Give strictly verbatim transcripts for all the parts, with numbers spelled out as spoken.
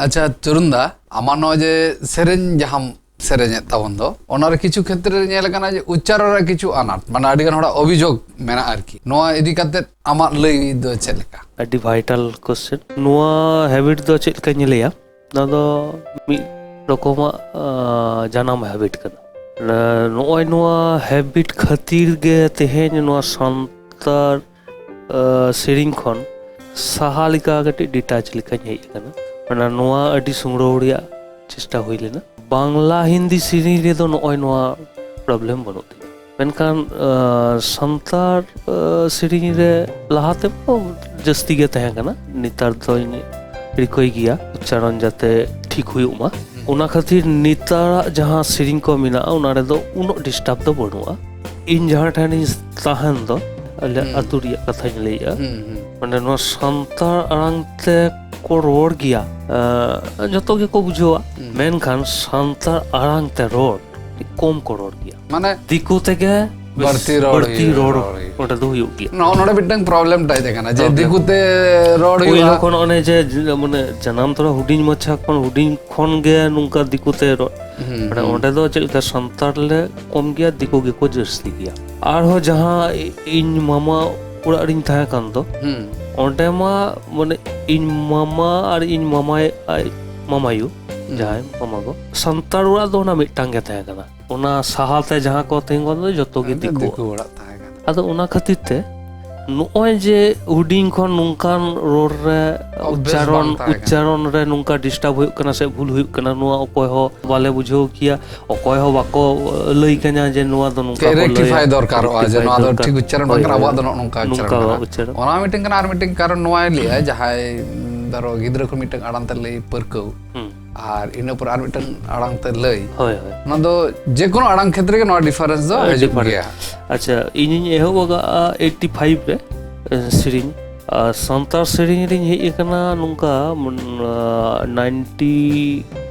ᱟᱪᱪᱷᱟ ᱪᱚᱨᱩᱱ ᱫᱟ, ᱟᱢᱟᱜ ᱱᱚᱜᱼᱚᱭ ᱡᱮ ᱥᱮᱨᱮᱧ ᱡᱟᱦᱟᱸᱢ ᱥᱮᱨᱮᱧᱮᱫ ᱛᱟᱵᱚᱱ ᱫᱚ, ᱚᱱᱟᱨᱮ ᱠᱤᱪᱷᱩ ᱠᱷᱮᱛᱨᱮ ᱨᱮ ᱧᱮᱞ ᱟᱠᱟᱱᱟ ᱡᱮ ᱩᱪᱪᱟᱨᱚᱱ ᱨᱮ ᱠᱤᱪᱷᱩ ᱟᱱᱟᱴ, ᱢᱟᱱᱮ ᱟᱹᱰᱤ ᱜᱟᱱ ᱦᱚᱲᱟᱜ ᱚᱵᱷᱤᱡᱳᱜᱽ ᱢᱮᱱᱟᱜᱼᱟ ᱟᱨᱠᱤ᱾ ᱱᱚᱣᱟ ᱤᱫᱤ ᱠᱟᱛᱮ ᱟᱢᱟᱜ ᱞᱟᱹᱭ ᱫᱚ ᱪᱮᱫ ᱞᱮᱠᱟ? ᱟᱹᱰᱤ ᱵᱷᱟᱭᱴᱟᱞ ᱠᱚᱥᱪᱮᱱ᱾ ᱱᱚᱣᱟ ᱦᱮᱵᱤᱴ ᱫᱚ ᱪᱮᱫ ᱞᱮᱠᱟᱧ ᱞᱟᱹᱭᱟ, ᱱᱚᱣᱟ ᱫᱚ ᱢᱤᱫ ᱨᱚᱠᱚᱢᱟᱜ ᱟᱸ, ᱡᱟᱱᱟᱢ ᱦᱮᱵᱤᱴ ᱠᱟᱱᱟ᱾ ᱱᱚᱜᱼᱚᱭ ᱱᱚᱣᱟ ᱦᱮᱵᱤᱴ ᱠᱷᱟᱹᱛᱤᱨ ᱜᱮ ᱛᱮᱦᱮᱧ ᱱᱚᱣᱟ ᱥᱟᱱᱛᱟᱲ ᱟᱸ, ᱥᱮᱨᱮᱧ ᱠᱷᱚᱱ ᱥᱟᱦᱟ ᱞᱮᱠᱟ ᱠᱟᱹᱴᱤᱡ ᱰᱤᱴᱟᱪ ᱞᱮᱠᱟᱧ ᱦᱮᱡ ᱟᱠᱟᱱᱟ᱾ ᱢᱟᱱᱮ ᱱᱚᱣᱟ ᱟᱹᱰᱤ ᱥᱩᱢᱲᱟᱹᱣ ᱨᱮᱭᱟᱜ ᱪᱮᱥᱴᱟ ᱦᱩᱭ ᱞᱮᱱᱟ᱾ ᱵᱟᱝᱞᱟ ᱦᱤᱱᱫᱤ ᱥᱮᱨᱮᱧ ᱨᱮᱫᱚ ᱱᱚᱜᱼᱚᱭ ᱱᱚᱣᱟ ᱯᱨᱚᱵᱞᱮᱢ ᱵᱟᱹᱱᱩᱜ ᱛᱤᱧᱟᱹ, ᱢᱮᱱᱠᱷᱟᱱ ᱟᱸ, ᱥᱟᱱᱛᱟᱲ ᱟᱸ, ᱥᱮᱨᱮᱧ ᱨᱮ ᱞᱟᱦᱟᱛᱮ ᱡᱟᱹᱥᱛᱤ ᱜᱮ ᱛᱟᱦᱮᱸ ᱠᱟᱱᱟ᱾ ᱱᱮᱛᱟᱨ ᱫᱚᱧ ᱨᱤᱠᱟᱹᱭ ᱜᱮᱭᱟ ᱩᱪᱪᱟᱨᱚᱱ ᱡᱟᱛᱮ ᱴᱷᱤᱠ ᱦᱩᱭᱩᱜ ᱢᱟ᱾ ᱚᱱᱟ ᱠᱷᱟᱹᱛᱤᱨ ᱱᱮᱛᱟᱨᱟᱜ ᱡᱟᱦᱟᱸ ᱥᱮᱨᱮᱧ ᱠᱚ ᱢᱮᱱᱟᱜᱼᱟ, ᱚᱱᱟ ᱨᱮᱫᱚ ᱩᱱᱟᱹᱜ ᱰᱤᱥᱴᱟᱵᱽ ᱫᱚ ᱵᱟᱹᱱᱩᱜᱼᱟ᱾ ᱤᱧ ᱡᱟᱦᱟᱸ ᱴᱷᱮᱱᱤᱧ ᱛᱟᱦᱮᱱ ᱫᱚ, ᱟᱞᱮ ᱦᱩᱸ᱾ ᱟᱹᱛᱩ ᱨᱮᱭᱟᱜ ᱠᱟᱛᱷᱟᱧ ᱞᱟᱹᱭᱮᱜᱼᱟ, ᱦᱩᱸ, ᱦᱩᱸ᱾ ᱢᱟᱱᱮ ᱱᱚᱣᱟ ᱥᱟᱱᱛᱟᱲ ᱟᱲᱟᱝ ᱛᱮ ᱠᱚ ᱨᱚᱲ ᱜᱮᱭᱟ᱾ ᱟᱸ, ᱡᱚᱛᱚ ᱜᱮᱠᱚ ᱵᱩᱡᱷᱟᱹᱣᱟ, ᱦᱩᱸ᱾ ᱢᱮᱱᱠᱷᱟᱱ ᱥᱟᱱᱛᱟᱲ ᱟᱲᱟᱝ ᱛᱮ ᱨᱚᱲ ᱟᱹᱰᱤ ᱠᱚᱢ ᱠᱚ ᱨᱚᱲ ᱜᱮᱭᱟ᱾ ᱢᱟᱱᱮ ᱫᱤᱠᱩ ᱛᱮᱜᱮ ᱵᱮᱥ ᱵᱟᱹᱲᱛᱤ ᱨᱚᱲ ᱵᱟᱹᱲᱛᱤ ᱦᱩᱭᱩᱜᱼᱟ, ᱨᱚᱲ ᱨᱚᱲ ᱦᱩᱭᱩᱜᱼᱟ᱾ ᱚᱸᱰᱮ ᱫᱚ ᱦᱩᱭᱩᱜ ᱜᱮᱭᱟ᱾ ᱱᱚᱜᱼᱚ ᱱᱚᱰᱮ ᱢᱤᱫᱴᱟᱝ ᱯᱨᱚᱵᱞᱮᱢ ᱴᱟᱭ ᱛᱟᱦᱮᱸ ᱠᱟᱱᱟ ᱡᱮ ᱯᱨᱚᱵᱞᱮᱢ᱾ ᱫᱤᱠᱩ ᱛᱮ ᱨᱚᱲ ᱯᱳᱭᱞᱳ ᱦᱩᱭᱩᱜᱼᱟ᱾ ᱠᱷᱚᱱ ᱚᱱᱮ ᱡᱮ ᱡᱮ ᱢᱟᱱᱮ ᱡᱟᱱᱟᱢ ᱛᱚᱨᱟ ᱦᱩᱰᱤᱧ ᱢᱟᱪᱷᱟ ᱠᱷᱚᱱ, ᱦᱩᱰᱤᱧ ᱠᱷᱚᱱ ᱜᱮ ᱱᱚᱝᱠᱟ ᱫᱤᱠᱩ ᱛᱮ ᱨᱚᱲ, ᱦᱩᱸ, ᱢᱟᱱᱮ ᱦᱩᱸ᱾ ᱚᱸᱰᱮ ᱫᱚ ᱪᱮᱫ ᱞᱮᱠᱟ ᱥᱟᱱᱛᱟᱲ ᱞᱮ ᱠᱚᱢ ᱜᱮᱭᱟ, ᱫᱤᱠᱩ ᱜᱮᱠᱚ ᱡᱟᱹᱥᱛᱤ ᱜᱮᱭᱟ᱾ ᱟᱨᱦᱚᱸ ᱡᱟᱦᱟᱸ ᱤ-, ᱤᱧ ᱢᱟᱢᱟ ᱚᱲᱟᱜ ᱨᱤᱧ ᱛᱟᱦᱮᱸ ᱠᱟᱱ ᱫᱚ, ᱦᱩᱸ᱾ ᱚᱸᱰᱮ ᱢᱟ ᱢᱟᱱᱮ ᱤᱧ ᱢᱟᱢᱟ ᱟᱨ ᱤᱧ ᱢᱟᱢᱟᱭ ᱟᱡ ᱢᱟᱢᱟᱭᱩ, ᱦᱩᱸ᱾ ᱡᱟᱦᱟᱸᱭ ᱢᱟᱢᱟ ᱜᱚ, ᱥᱟᱱᱛᱟᱲ ᱚᱲᱟᱜ ᱫᱚ ᱚᱱᱟ ᱢᱤᱫᱴᱟᱝ ᱜᱮ ᱛᱟᱦᱮᱸ ᱠᱟᱱᱟ᱾ ᱚᱱᱟ ᱥᱟᱦᱟ ᱛᱮ ᱡᱟᱦᱟᱸ ᱠᱚ ᱛᱟᱦᱮᱸ ᱠᱟᱱ ᱫᱚ ᱡᱚᱛᱚ ᱜᱮ ᱟᱫᱚ ᱫᱤᱠᱩ᱾ ᱫᱤᱠᱩ ᱚᱲᱟᱜ ᱛᱟᱦᱮᱸ ᱠᱟᱱᱟ᱾ ᱟᱫᱚ ᱚᱱᱟ ᱠᱷᱟᱹᱛᱤᱨ ᱛᱮ ᱱᱚᱜᱼᱚᱭ ᱡᱮ ᱦᱩᱰᱤᱧ ᱠᱷᱚᱱ ᱱᱚᱝᱠᱟᱱ ᱨᱚᱲ ᱨᱮ ᱚᱵᱷᱭᱟᱥ ᱩᱪᱪᱟᱨᱚᱱ, ᱵᱟᱝ ᱛᱟᱦᱮᱸ ᱠᱟᱱᱟ᱾ ᱩᱪᱪᱟᱨᱚᱱ ᱨᱮ ᱱᱚᱝᱠᱟ ᱰᱤᱥᱴᱟᱵᱽ ᱦᱩᱭᱩᱜ ᱠᱟᱱᱟ ᱥᱮ ᱵᱷᱩᱞ ᱦᱩᱭᱩᱜ ᱠᱟᱱᱟ, ᱱᱚᱣᱟ ᱚᱠᱚᱭ ᱦᱚᱸ ᱵᱟᱞᱮ ᱵᱩᱡᱷᱟᱹᱣ ᱠᱮᱭᱟ, ᱚᱠᱚᱭ ᱦᱚᱸ ᱵᱟᱠᱚ ᱞᱟᱹᱭ ᱠᱟᱧᱟ ᱡᱮ ᱱᱚᱣᱟ ᱫᱚ ᱱᱚᱝᱠᱟ ᱠᱚ ᱞᱟᱹᱭᱟ᱾ ᱨᱮᱠᱴᱤᱯᱷᱟᱭ ᱫᱚᱨᱠᱟᱨᱚᱜᱼᱟ ᱡᱮ ᱨᱮᱠᱴᱤᱯᱷᱟᱭ ᱱᱚᱣᱟ ᱫᱚ ᱫᱚᱨᱠᱟᱨ᱾ ᱴᱷᱤᱠ ᱩᱪᱪᱟᱨᱚᱱ ᱦᱳᱭ, ᱵᱟᱝ ᱠᱟᱱᱟ, ᱦᱳᱭ, ᱟᱵᱚᱣᱟᱜ ᱦᱳᱭ᱾ ᱫᱚ ᱱᱚᱜᱼᱚ ᱱᱚᱝᱠᱟ ᱩᱪᱪᱟᱨᱚᱱ ᱱᱚᱝᱠᱟ ᱠᱟᱱᱟ᱾ ᱩᱪᱪᱟᱨᱚᱱ᱾ ᱚᱱᱟ ᱢᱤᱫᱴᱮᱱ ᱠᱟᱱᱟ᱾ ᱟᱨ ᱢᱤᱫᱴᱮᱱ ᱠᱟᱨᱚᱱ ᱱᱚᱣᱟᱭ ᱞᱟᱹᱭᱟ, ᱡᱟᱦᱟᱸᱭ ᱫᱷᱚᱨᱚ ᱜᱤᱫᱽᱨᱟᱹ ᱠᱷᱚᱱ ᱢᱤᱫᱴᱮᱱ ᱟᱲᱟᱝ ᱛᱮ ᱞᱟᱹᱭ ᱯᱟᱹᱨᱠᱟᱹᱣ ᱦᱩᱸ᱾ ᱟᱨ ᱤᱱᱟᱹ ᱯᱚᱨ ᱟᱨ ᱢᱤᱫᱴᱮᱱ ᱟᱲᱟᱝ ᱛᱮ ᱞᱟᱹᱭ, ᱦᱳᱭ, ᱦᱳᱭ᱾ ᱚᱱᱟ ᱫᱚ ᱡᱮ ᱠᱳᱱᱳ ᱟᱲᱟᱝ ᱠᱷᱮᱛᱨᱮ ᱜᱮ ᱱᱚᱣᱟ ᱰᱤᱯᱷᱟᱨᱮᱱᱥ ᱫᱚ ᱦᱳᱭ, ᱦᱤᱡᱩᱜ ᱰᱤᱯᱷᱟᱨᱮᱱᱥ᱾ ᱜᱮᱭᱟ᱾ ᱟᱪᱪᱷᱟ, ᱤᱧᱤᱧ ᱮᱦᱚᱵ ᱟᱠᱟᱫᱼᱟ ᱮᱭᱤᱴᱤ ᱯᱷᱟᱭᱤᱵᱷ ᱨᱮ, ᱮ, ᱥᱮᱨᱮᱧ᱾ ᱟᱨ ᱥᱟᱱᱛᱟᱲ ᱥᱮᱨᱮᱧ ᱨᱤᱧ ᱦᱮᱡ ᱟᱠᱟᱱᱟ ᱱᱚᱝᱠᱟ, ᱢᱚᱱ-, ᱟ, ᱱᱟᱭᱤᱱᱴᱤ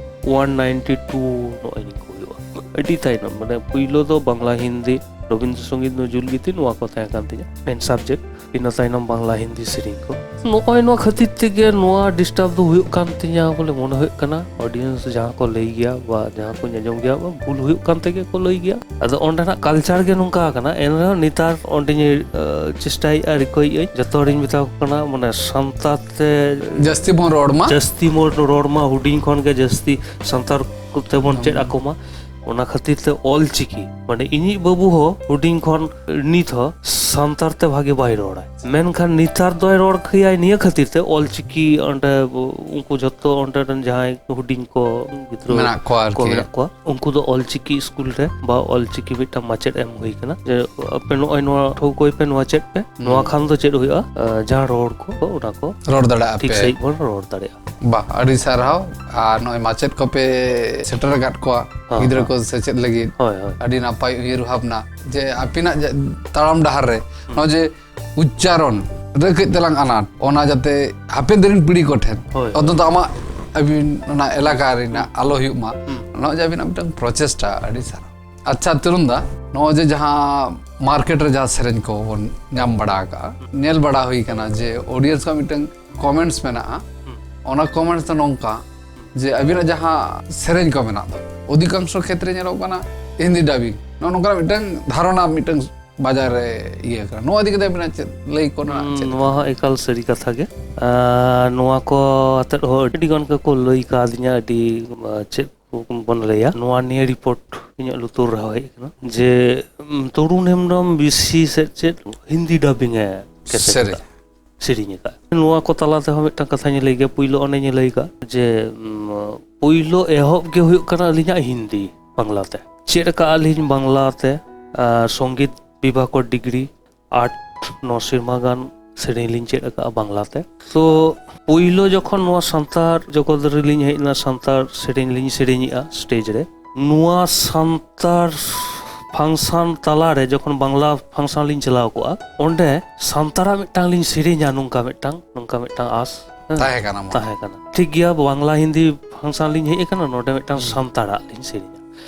ᱳᱣᱟᱱ, ᱱᱟᱭᱤᱱᱴᱤ ᱴᱩ ᱱᱚᱜᱼᱚᱭ ᱱᱤᱭᱟᱹ ᱠᱚ ᱦᱩᱭᱩᱜᱼᱟ᱾ ᱟᱹᱰᱤ ᱛᱟᱭᱱᱚᱢ, ᱢᱟᱱᱮ ᱯᱩᱭᱞᱳ ᱫᱚ ᱵᱟᱝᱞᱟ, ᱦᱤᱱᱫᱤ, ᱨᱚᱵᱤᱱᱫᱨᱚ ᱥᱚᱝᱜᱤᱛ, ᱱᱚᱡᱨᱩᱞ ᱜᱤᱛᱤ, ᱱᱚᱣᱟ ᱠᱚ ᱛᱟᱦᱮᱸ ᱠᱟᱱ ᱛᱤᱧᱟ ᱢᱮᱱ ᱥᱟᱵᱡᱮᱠᱴ᱾ ᱤᱱᱟᱹ ᱛᱟᱭᱱᱚᱢ ᱵᱟᱝᱞᱟ, ᱦᱤᱱᱫᱤ ᱥᱮᱨᱮᱧ ᱠᱚ᱾ ᱱᱚᱜᱼᱚᱭ ᱱᱚᱣᱟ ᱠᱷᱟᱹᱛᱤᱨ ᱛᱮᱜᱮ ᱱᱚᱣᱟ ᱰᱤᱥᱴᱟᱨᱵ ᱫᱚ ᱦᱩᱭᱩᱜ ᱠᱟᱱ ᱛᱤᱧᱟ ᱵᱚᱞᱮ ᱢᱚᱱᱮ ᱦᱩᱭᱩᱜ ᱠᱟᱱᱟ᱾ ᱚᱰᱤᱭᱮᱱᱥ ᱡᱟᱦᱟᱸ ᱠᱚ ᱞᱟᱹᱭ ᱜᱮᱭᱟ ᱵᱟ ᱡᱟᱦᱟᱸ ᱠᱚᱧ ᱟᱸᱡᱚᱢ ᱜᱮᱭᱟ, ᱵᱟ ᱵᱷᱩᱞ ᱦᱩᱭᱩᱜ ᱠᱟᱱ ᱛᱮᱜᱮ ᱠᱚ ᱞᱟᱹᱭ ᱜᱮᱭᱟ᱾ ᱟᱫᱚ ᱚᱸᱰᱮᱱᱟᱜ ᱠᱟᱞᱪᱟᱨ ᱜᱮ ᱱᱚᱝᱠᱟ ᱟᱠᱟᱱᱟ᱾ ᱮᱱᱨᱮᱦᱚᱸ ᱱᱮᱛᱟᱨ ᱚᱸᱰᱮᱧ ᱪᱮᱥᱴᱟᱭᱮᱫᱼᱟ, ᱨᱤᱠᱟᱹᱭᱮᱫᱼᱟᱹᱧ ᱡᱚᱛᱚ ᱦᱚᱲᱤᱧ ᱢᱮᱛᱟ ᱠᱚ ᱠᱟᱱᱟ, ᱢᱟᱱᱮ ᱥᱟᱱᱛᱟᱲ ᱛᱮ ᱡᱟᱹᱥᱛᱤ ᱵᱚᱱ ᱨᱚᱲ ᱢᱟ᱾ ᱡᱟᱹᱥᱛᱤ ᱵᱚᱱ ᱨᱚᱲ ᱢᱟ, ᱦᱩᱰᱤᱧ ᱠᱷᱚᱱ ᱜᱮ ᱡᱟᱹᱥᱛᱤ ᱥᱟᱱᱛᱟᱲ ᱛᱮᱵᱚᱱ ᱪᱮᱫ ᱟᱠᱚ ᱢᱟ᱾ ᱚᱱᱟ ᱠᱷᱟᱹᱛᱤᱨ ᱛᱮ ᱚᱞ ᱪᱤᱠᱤ, ᱢᱟᱱᱮ ᱤᱧᱤᱡ ᱵᱟᱹᱵᱩ ᱦᱚᱸ ᱦᱩᱰᱤᱧ ᱠᱷᱚᱱ ᱱᱤᱛ ᱦᱚᱸ ᱥᱟᱱᱛᱟᱲ ᱛᱮ ᱵᱷᱟᱜᱮ ᱵᱟᱭ ᱨᱚᱲᱟ, ᱢᱮᱱᱠᱷᱟᱱ ᱱᱮᱛᱟᱨ ᱫᱚᱭ ᱨᱚᱲ ᱠᱷᱟᱹᱭᱟᱭ ᱱᱤᱭᱟᱹ ᱠᱷᱟᱹᱛᱤᱨ ᱛᱮ ᱚᱞ ᱪᱤᱠᱤ ᱚᱸᱰᱮ ᱩᱱᱠᱩ ᱡᱚᱛᱚ ᱚᱸᱰᱮ ᱨᱮᱱ ᱡᱟᱦᱟᱸᱭ ᱦᱩᱰᱤᱧ ᱠᱚ ᱜᱤᱫᱽᱨᱟᱹ ᱢᱮᱱᱟᱜ ᱠᱚᱣᱟ ᱟᱨᱠᱤ᱾ ᱠᱚ ᱢᱮᱱᱟᱜ ᱠᱚᱣᱟ, ᱩᱱᱠᱩ ᱫᱚ ᱚᱞ ᱪᱤᱠᱤ ᱥᱠᱩᱞ ᱨᱮ ᱵᱟ ᱚᱞ ᱪᱤᱠᱤ ᱢᱤᱫᱴᱟᱝ ᱢᱟᱪᱮᱫ ᱮᱢ ᱦᱩᱭ ᱠᱟᱱᱟ ᱡᱮ ᱟᱯᱮ ᱱᱚᱜᱼᱚᱭ ᱱᱚᱣᱟ ᱴᱷᱟᱹᱣᱠᱟᱹᱭ ᱯᱮ, ᱱᱚᱣᱟ ᱪᱮᱫ ᱯᱮ, ᱱᱚᱣᱟ ᱠᱷᱟᱱ ᱫᱚ ᱪᱮᱫ ᱦᱩᱭᱩᱜᱼᱟ, ᱟᱸ, ᱡᱟᱦᱟᱸ ᱨᱚᱲ ᱠᱚ ᱚᱱᱟ ᱠᱚ ᱨᱚᱲ ᱫᱟᱲᱮᱭᱟᱜᱼᱟ ᱴᱷᱤᱠ ᱯᱮ᱾ ᱥᱟᱺᱦᱤᱡ ᱵᱚᱱ ᱨᱚᱲ ᱫᱟᱲᱮᱭᱟᱜᱼᱟ᱾ ᱵᱟ, ᱟᱹᱰᱤ ᱥᱟᱨᱦᱟᱣ᱾ ᱟᱨ ᱱᱚᱜᱼᱚᱭ ᱢᱟᱪᱮᱫ ᱠᱚᱯᱮ ᱥᱮᱴᱮᱨ ᱟᱠᱟᱫ ᱠᱚᱣᱟ ᱦᱚᱸ, ᱜᱤᱫᱽᱨᱟᱹ ᱦᱚᱸ᱾ ᱠᱚ ᱥᱮᱪᱮᱫ ᱞᱟᱹᱜᱤᱫ, ᱦᱳᱭ, ᱦᱳᱭ᱾ ᱟᱹᱰᱤ ᱱᱟᱯᱟᱭ ᱩᱭᱦᱟᱹᱨ ᱵᱷᱟᱵᱽᱱᱟ ᱡᱮ ᱟᱹᱯᱤᱱᱟᱜ ᱡᱟ-, ᱛᱟᱲᱟᱢ ᱰᱟᱦᱟᱨ ᱨᱮ ᱱᱚᱜᱼᱚᱭ ᱡᱮ ᱩᱪᱪᱟᱨᱚᱱ ᱨᱮ ᱠᱟᱹᱡ ᱛᱟᱞᱟᱝ ᱟᱱᱟᱴ, ᱚᱱᱟ ᱡᱟᱛᱮ ᱦᱟᱯᱮᱱ ᱫᱤᱱ ᱨᱮᱱ ᱯᱤᱲᱦᱤ ᱠᱚᱴᱷᱮᱱ ᱦᱳᱭ, ᱦᱳᱭ᱾ ᱚᱱᱛᱚᱛᱚ ᱟᱢᱟᱜ ᱟᱹᱵᱤᱱ ᱚᱱᱟ ᱮᱞᱟᱠᱟ ᱨᱮᱱᱟᱜ ᱟᱞᱚ ᱦᱩᱭᱩᱜ ᱢᱟ, ᱱᱚᱜᱼᱚᱭ ᱡᱮ ᱟᱹᱵᱤᱱᱟᱜ ᱢᱤᱫᱴᱟᱝ ᱯᱨᱚᱪᱮᱥᱴᱟ, ᱟᱹᱰᱤ ᱥᱟᱨᱦᱟᱣ᱾ ᱟᱪᱪᱷᱟ ᱛᱚᱨᱩᱱ ᱫᱟ, ᱱᱚᱜᱼᱚᱭ ᱡᱮ ᱡᱟᱦᱟᱸ ᱢᱟᱨᱠᱮᱴ ᱨᱮ ᱡᱟᱦᱟᱸ ᱥᱮᱨᱮᱧ ᱠᱚ ᱵᱚᱱ ᱧᱟᱢ ᱵᱟᱲᱟ ᱟᱠᱟᱜᱼᱟ, ᱧᱮᱞ ᱵᱟᱲᱟ ᱦᱩᱭ ᱟᱠᱟᱱᱟ ᱡᱮ ᱚᱰᱤᱭᱮᱱᱥ ᱠᱚᱣᱟᱜ ᱢᱤᱫᱴᱟᱝ ᱠᱚᱢᱮᱱᱴᱥ ᱢᱮᱱᱟᱜᱼᱟ᱾ ᱚᱱᱟ ᱠᱚᱢᱮᱱᱴᱥ ᱫᱚ ᱱᱚᱝᱠᱟ ᱡᱮ ᱟᱹᱵᱤᱱᱟᱜ ᱡᱟᱦᱟᱸ ᱥᱮᱨᱮᱧ ᱠᱚ ᱢᱮᱱᱟᱜ ᱫᱚ ᱚᱫᱷᱤᱠᱟᱝᱥᱚ ᱠᱷᱮᱛᱨᱮ ᱧᱮᱞᱚᱜ ᱠᱟᱱᱟ ᱦᱤᱱᱫᱤ ᱰᱟᱵᱤᱝ, ᱱᱚᱜᱼᱚ ᱱᱚᱝᱠᱟᱱᱟᱜ ᱢᱤᱫᱴᱟᱝ ᱫᱷᱟᱨᱚᱱᱟ ᱢᱤᱫᱴᱟᱝ ᱵᱟᱡᱟᱨ ᱨᱮ ᱤᱭᱟᱹ ᱠᱟᱱᱟ᱾ ᱱᱚᱣᱟ ᱤᱫᱤ ᱠᱟᱛᱮ ᱟᱹᱵᱤᱱᱟᱜ ᱪᱮᱫ ᱞᱟᱹᱭ ᱠᱚ ᱨᱮᱱᱟᱜ ᱪᱮᱫ? ᱱᱚᱣᱟ ᱦᱚᱸ ᱮᱠᱟᱞ ᱥᱟᱹᱨᱤ ᱠᱟᱛᱷᱟ ᱜᱮ᱾ ᱟᱨ ᱱᱚᱣᱟ ᱠᱚ ᱟᱛᱮᱫ ᱦᱚᱸ ᱟᱹᱰᱤ ᱜᱟᱱ ᱜᱮᱠᱚ ᱞᱟᱹᱭ ᱠᱟᱣᱫᱤᱧᱟ, ᱟᱹᱰᱤ, ᱟᱸ, ᱪᱮᱫ ᱵᱚᱱ ᱞᱟᱹᱭᱟ, ᱱᱚᱣᱟ ᱱᱤᱭᱟᱹ ᱨᱤᱯᱳᱨᱴ ᱤᱧᱟᱹᱜ ᱞᱩᱛᱩᱨ ᱨᱮᱦᱚᱸ ᱦᱮᱡ ᱟᱠᱟᱱᱟ ᱡᱮ, ᱩᱢ, ᱛᱚᱨᱩᱱ ᱦᱮᱢᱵᱨᱚᱢ ᱵᱮᱥᱤ ᱥᱮᱫ ᱪᱮᱫ ᱦᱤᱱᱫᱤ ᱰᱟᱵᱤᱝ ᱮ ᱠᱮᱥᱮᱴ ᱥᱮᱨᱮᱧ᱾ ᱟᱠᱟᱫ, ᱥᱮᱨᱮᱧ ᱟᱠᱟᱫ᱾ ᱱᱚᱣᱟ ᱠᱚ ᱛᱟᱞᱟ ᱛᱮᱦᱚᱸ ᱢᱤᱫᱴᱟᱝ ᱠᱟᱛᱷᱟᱧ ᱞᱟᱹᱭ ᱜᱮᱭᱟ᱾ ᱯᱩᱭᱞᱳ ᱚᱱᱮᱧ ᱞᱟᱹᱭ ᱟᱠᱟᱫ ᱡᱮ, ᱩᱢ, ᱯᱩᱭᱞᱳ ᱮᱦᱚᱵ ᱜᱮ ᱦᱩᱭᱩᱜ ᱠᱟᱱᱟ ᱟᱹᱞᱤᱧᱟᱜ ᱦᱤᱱᱫᱤ ᱵᱟᱝᱞᱟ ᱛᱮ᱾ ᱪᱮᱫ ᱟᱠᱟᱫᱼᱟ ᱞᱤᱧ ᱵᱟᱝᱞᱟ ᱛᱮ, ᱟᱨ ᱥᱚᱝᱜᱤᱛ ᱵᱤᱵᱷᱟᱜᱽ ᱠᱚ ᱰᱤᱜᱽᱨᱤ ᱟᱴ ᱱᱚ ᱥᱮᱨᱢᱟ ᱜᱟᱱ ᱥᱮᱨᱮᱧ ᱞᱤᱧ ᱪᱮᱫ ᱟᱠᱟᱫᱼᱟ ᱵᱟᱝᱞᱟ ᱛᱮ᱾ ᱛᱚ ᱯᱩᱭᱞᱳ ᱡᱚᱠᱷᱚᱱ ᱱᱚᱣᱟ ᱥᱟᱱᱛᱟᱲ ᱡᱚᱜᱚᱛ ᱨᱮᱞᱤᱧ ᱦᱮᱡ ᱮᱱᱟ, ᱥᱟᱱᱛᱟᱲ ᱥᱮᱨᱮᱧ ᱞᱤᱧ ᱥᱮᱨᱮᱧᱮᱜᱼᱟ ᱥᱴᱮᱡ ᱨᱮ, ᱱᱚᱣᱟ ᱥᱟᱱᱛᱟᱲ ᱯᱷᱟᱝᱥᱟᱱ ᱛᱟᱞᱟᱨᱮ ᱡᱚᱠᱷᱚᱱ ᱵᱟᱝᱞᱟ ᱯᱷᱟᱝᱥᱟᱱ ᱞᱤᱧ ᱪᱟᱞᱟᱣ ᱠᱚᱜᱼᱟ, ᱚᱸᱰᱮ ᱥᱟᱱᱛᱟᱲᱟᱜ ᱢᱤᱫᱴᱟᱝ ᱞᱤᱧ ᱥᱮᱨᱮᱧᱟ, ᱱᱚᱝᱠᱟ ᱢᱤᱫᱴᱟᱝ, ᱱᱚᱝᱠᱟ ᱢᱤᱫᱴᱟᱝ ᱟᱥ, ᱦᱮᱸ, ᱛᱟᱦᱮᱸ ᱠᱟᱱᱟ ᱢᱚᱱᱮ᱾ ᱛᱟᱦᱮᱸ ᱠᱟᱱᱟ᱾ ᱴᱷᱤᱠ ᱜᱮᱭᱟ, ᱵᱟᱝᱞᱟ ᱦᱤᱱᱫᱤ ᱯᱷᱟᱝᱥᱟᱱ ᱞᱤᱧ ᱦᱮᱡ ᱟᱠᱟᱱᱟ, ᱱᱚᱰᱮ ᱢᱤᱫᱴᱟᱝ ᱥᱟᱱᱛᱟᱲᱟᱜ ᱞᱤᱧ ᱥᱮᱨᱮᱧᱟ᱾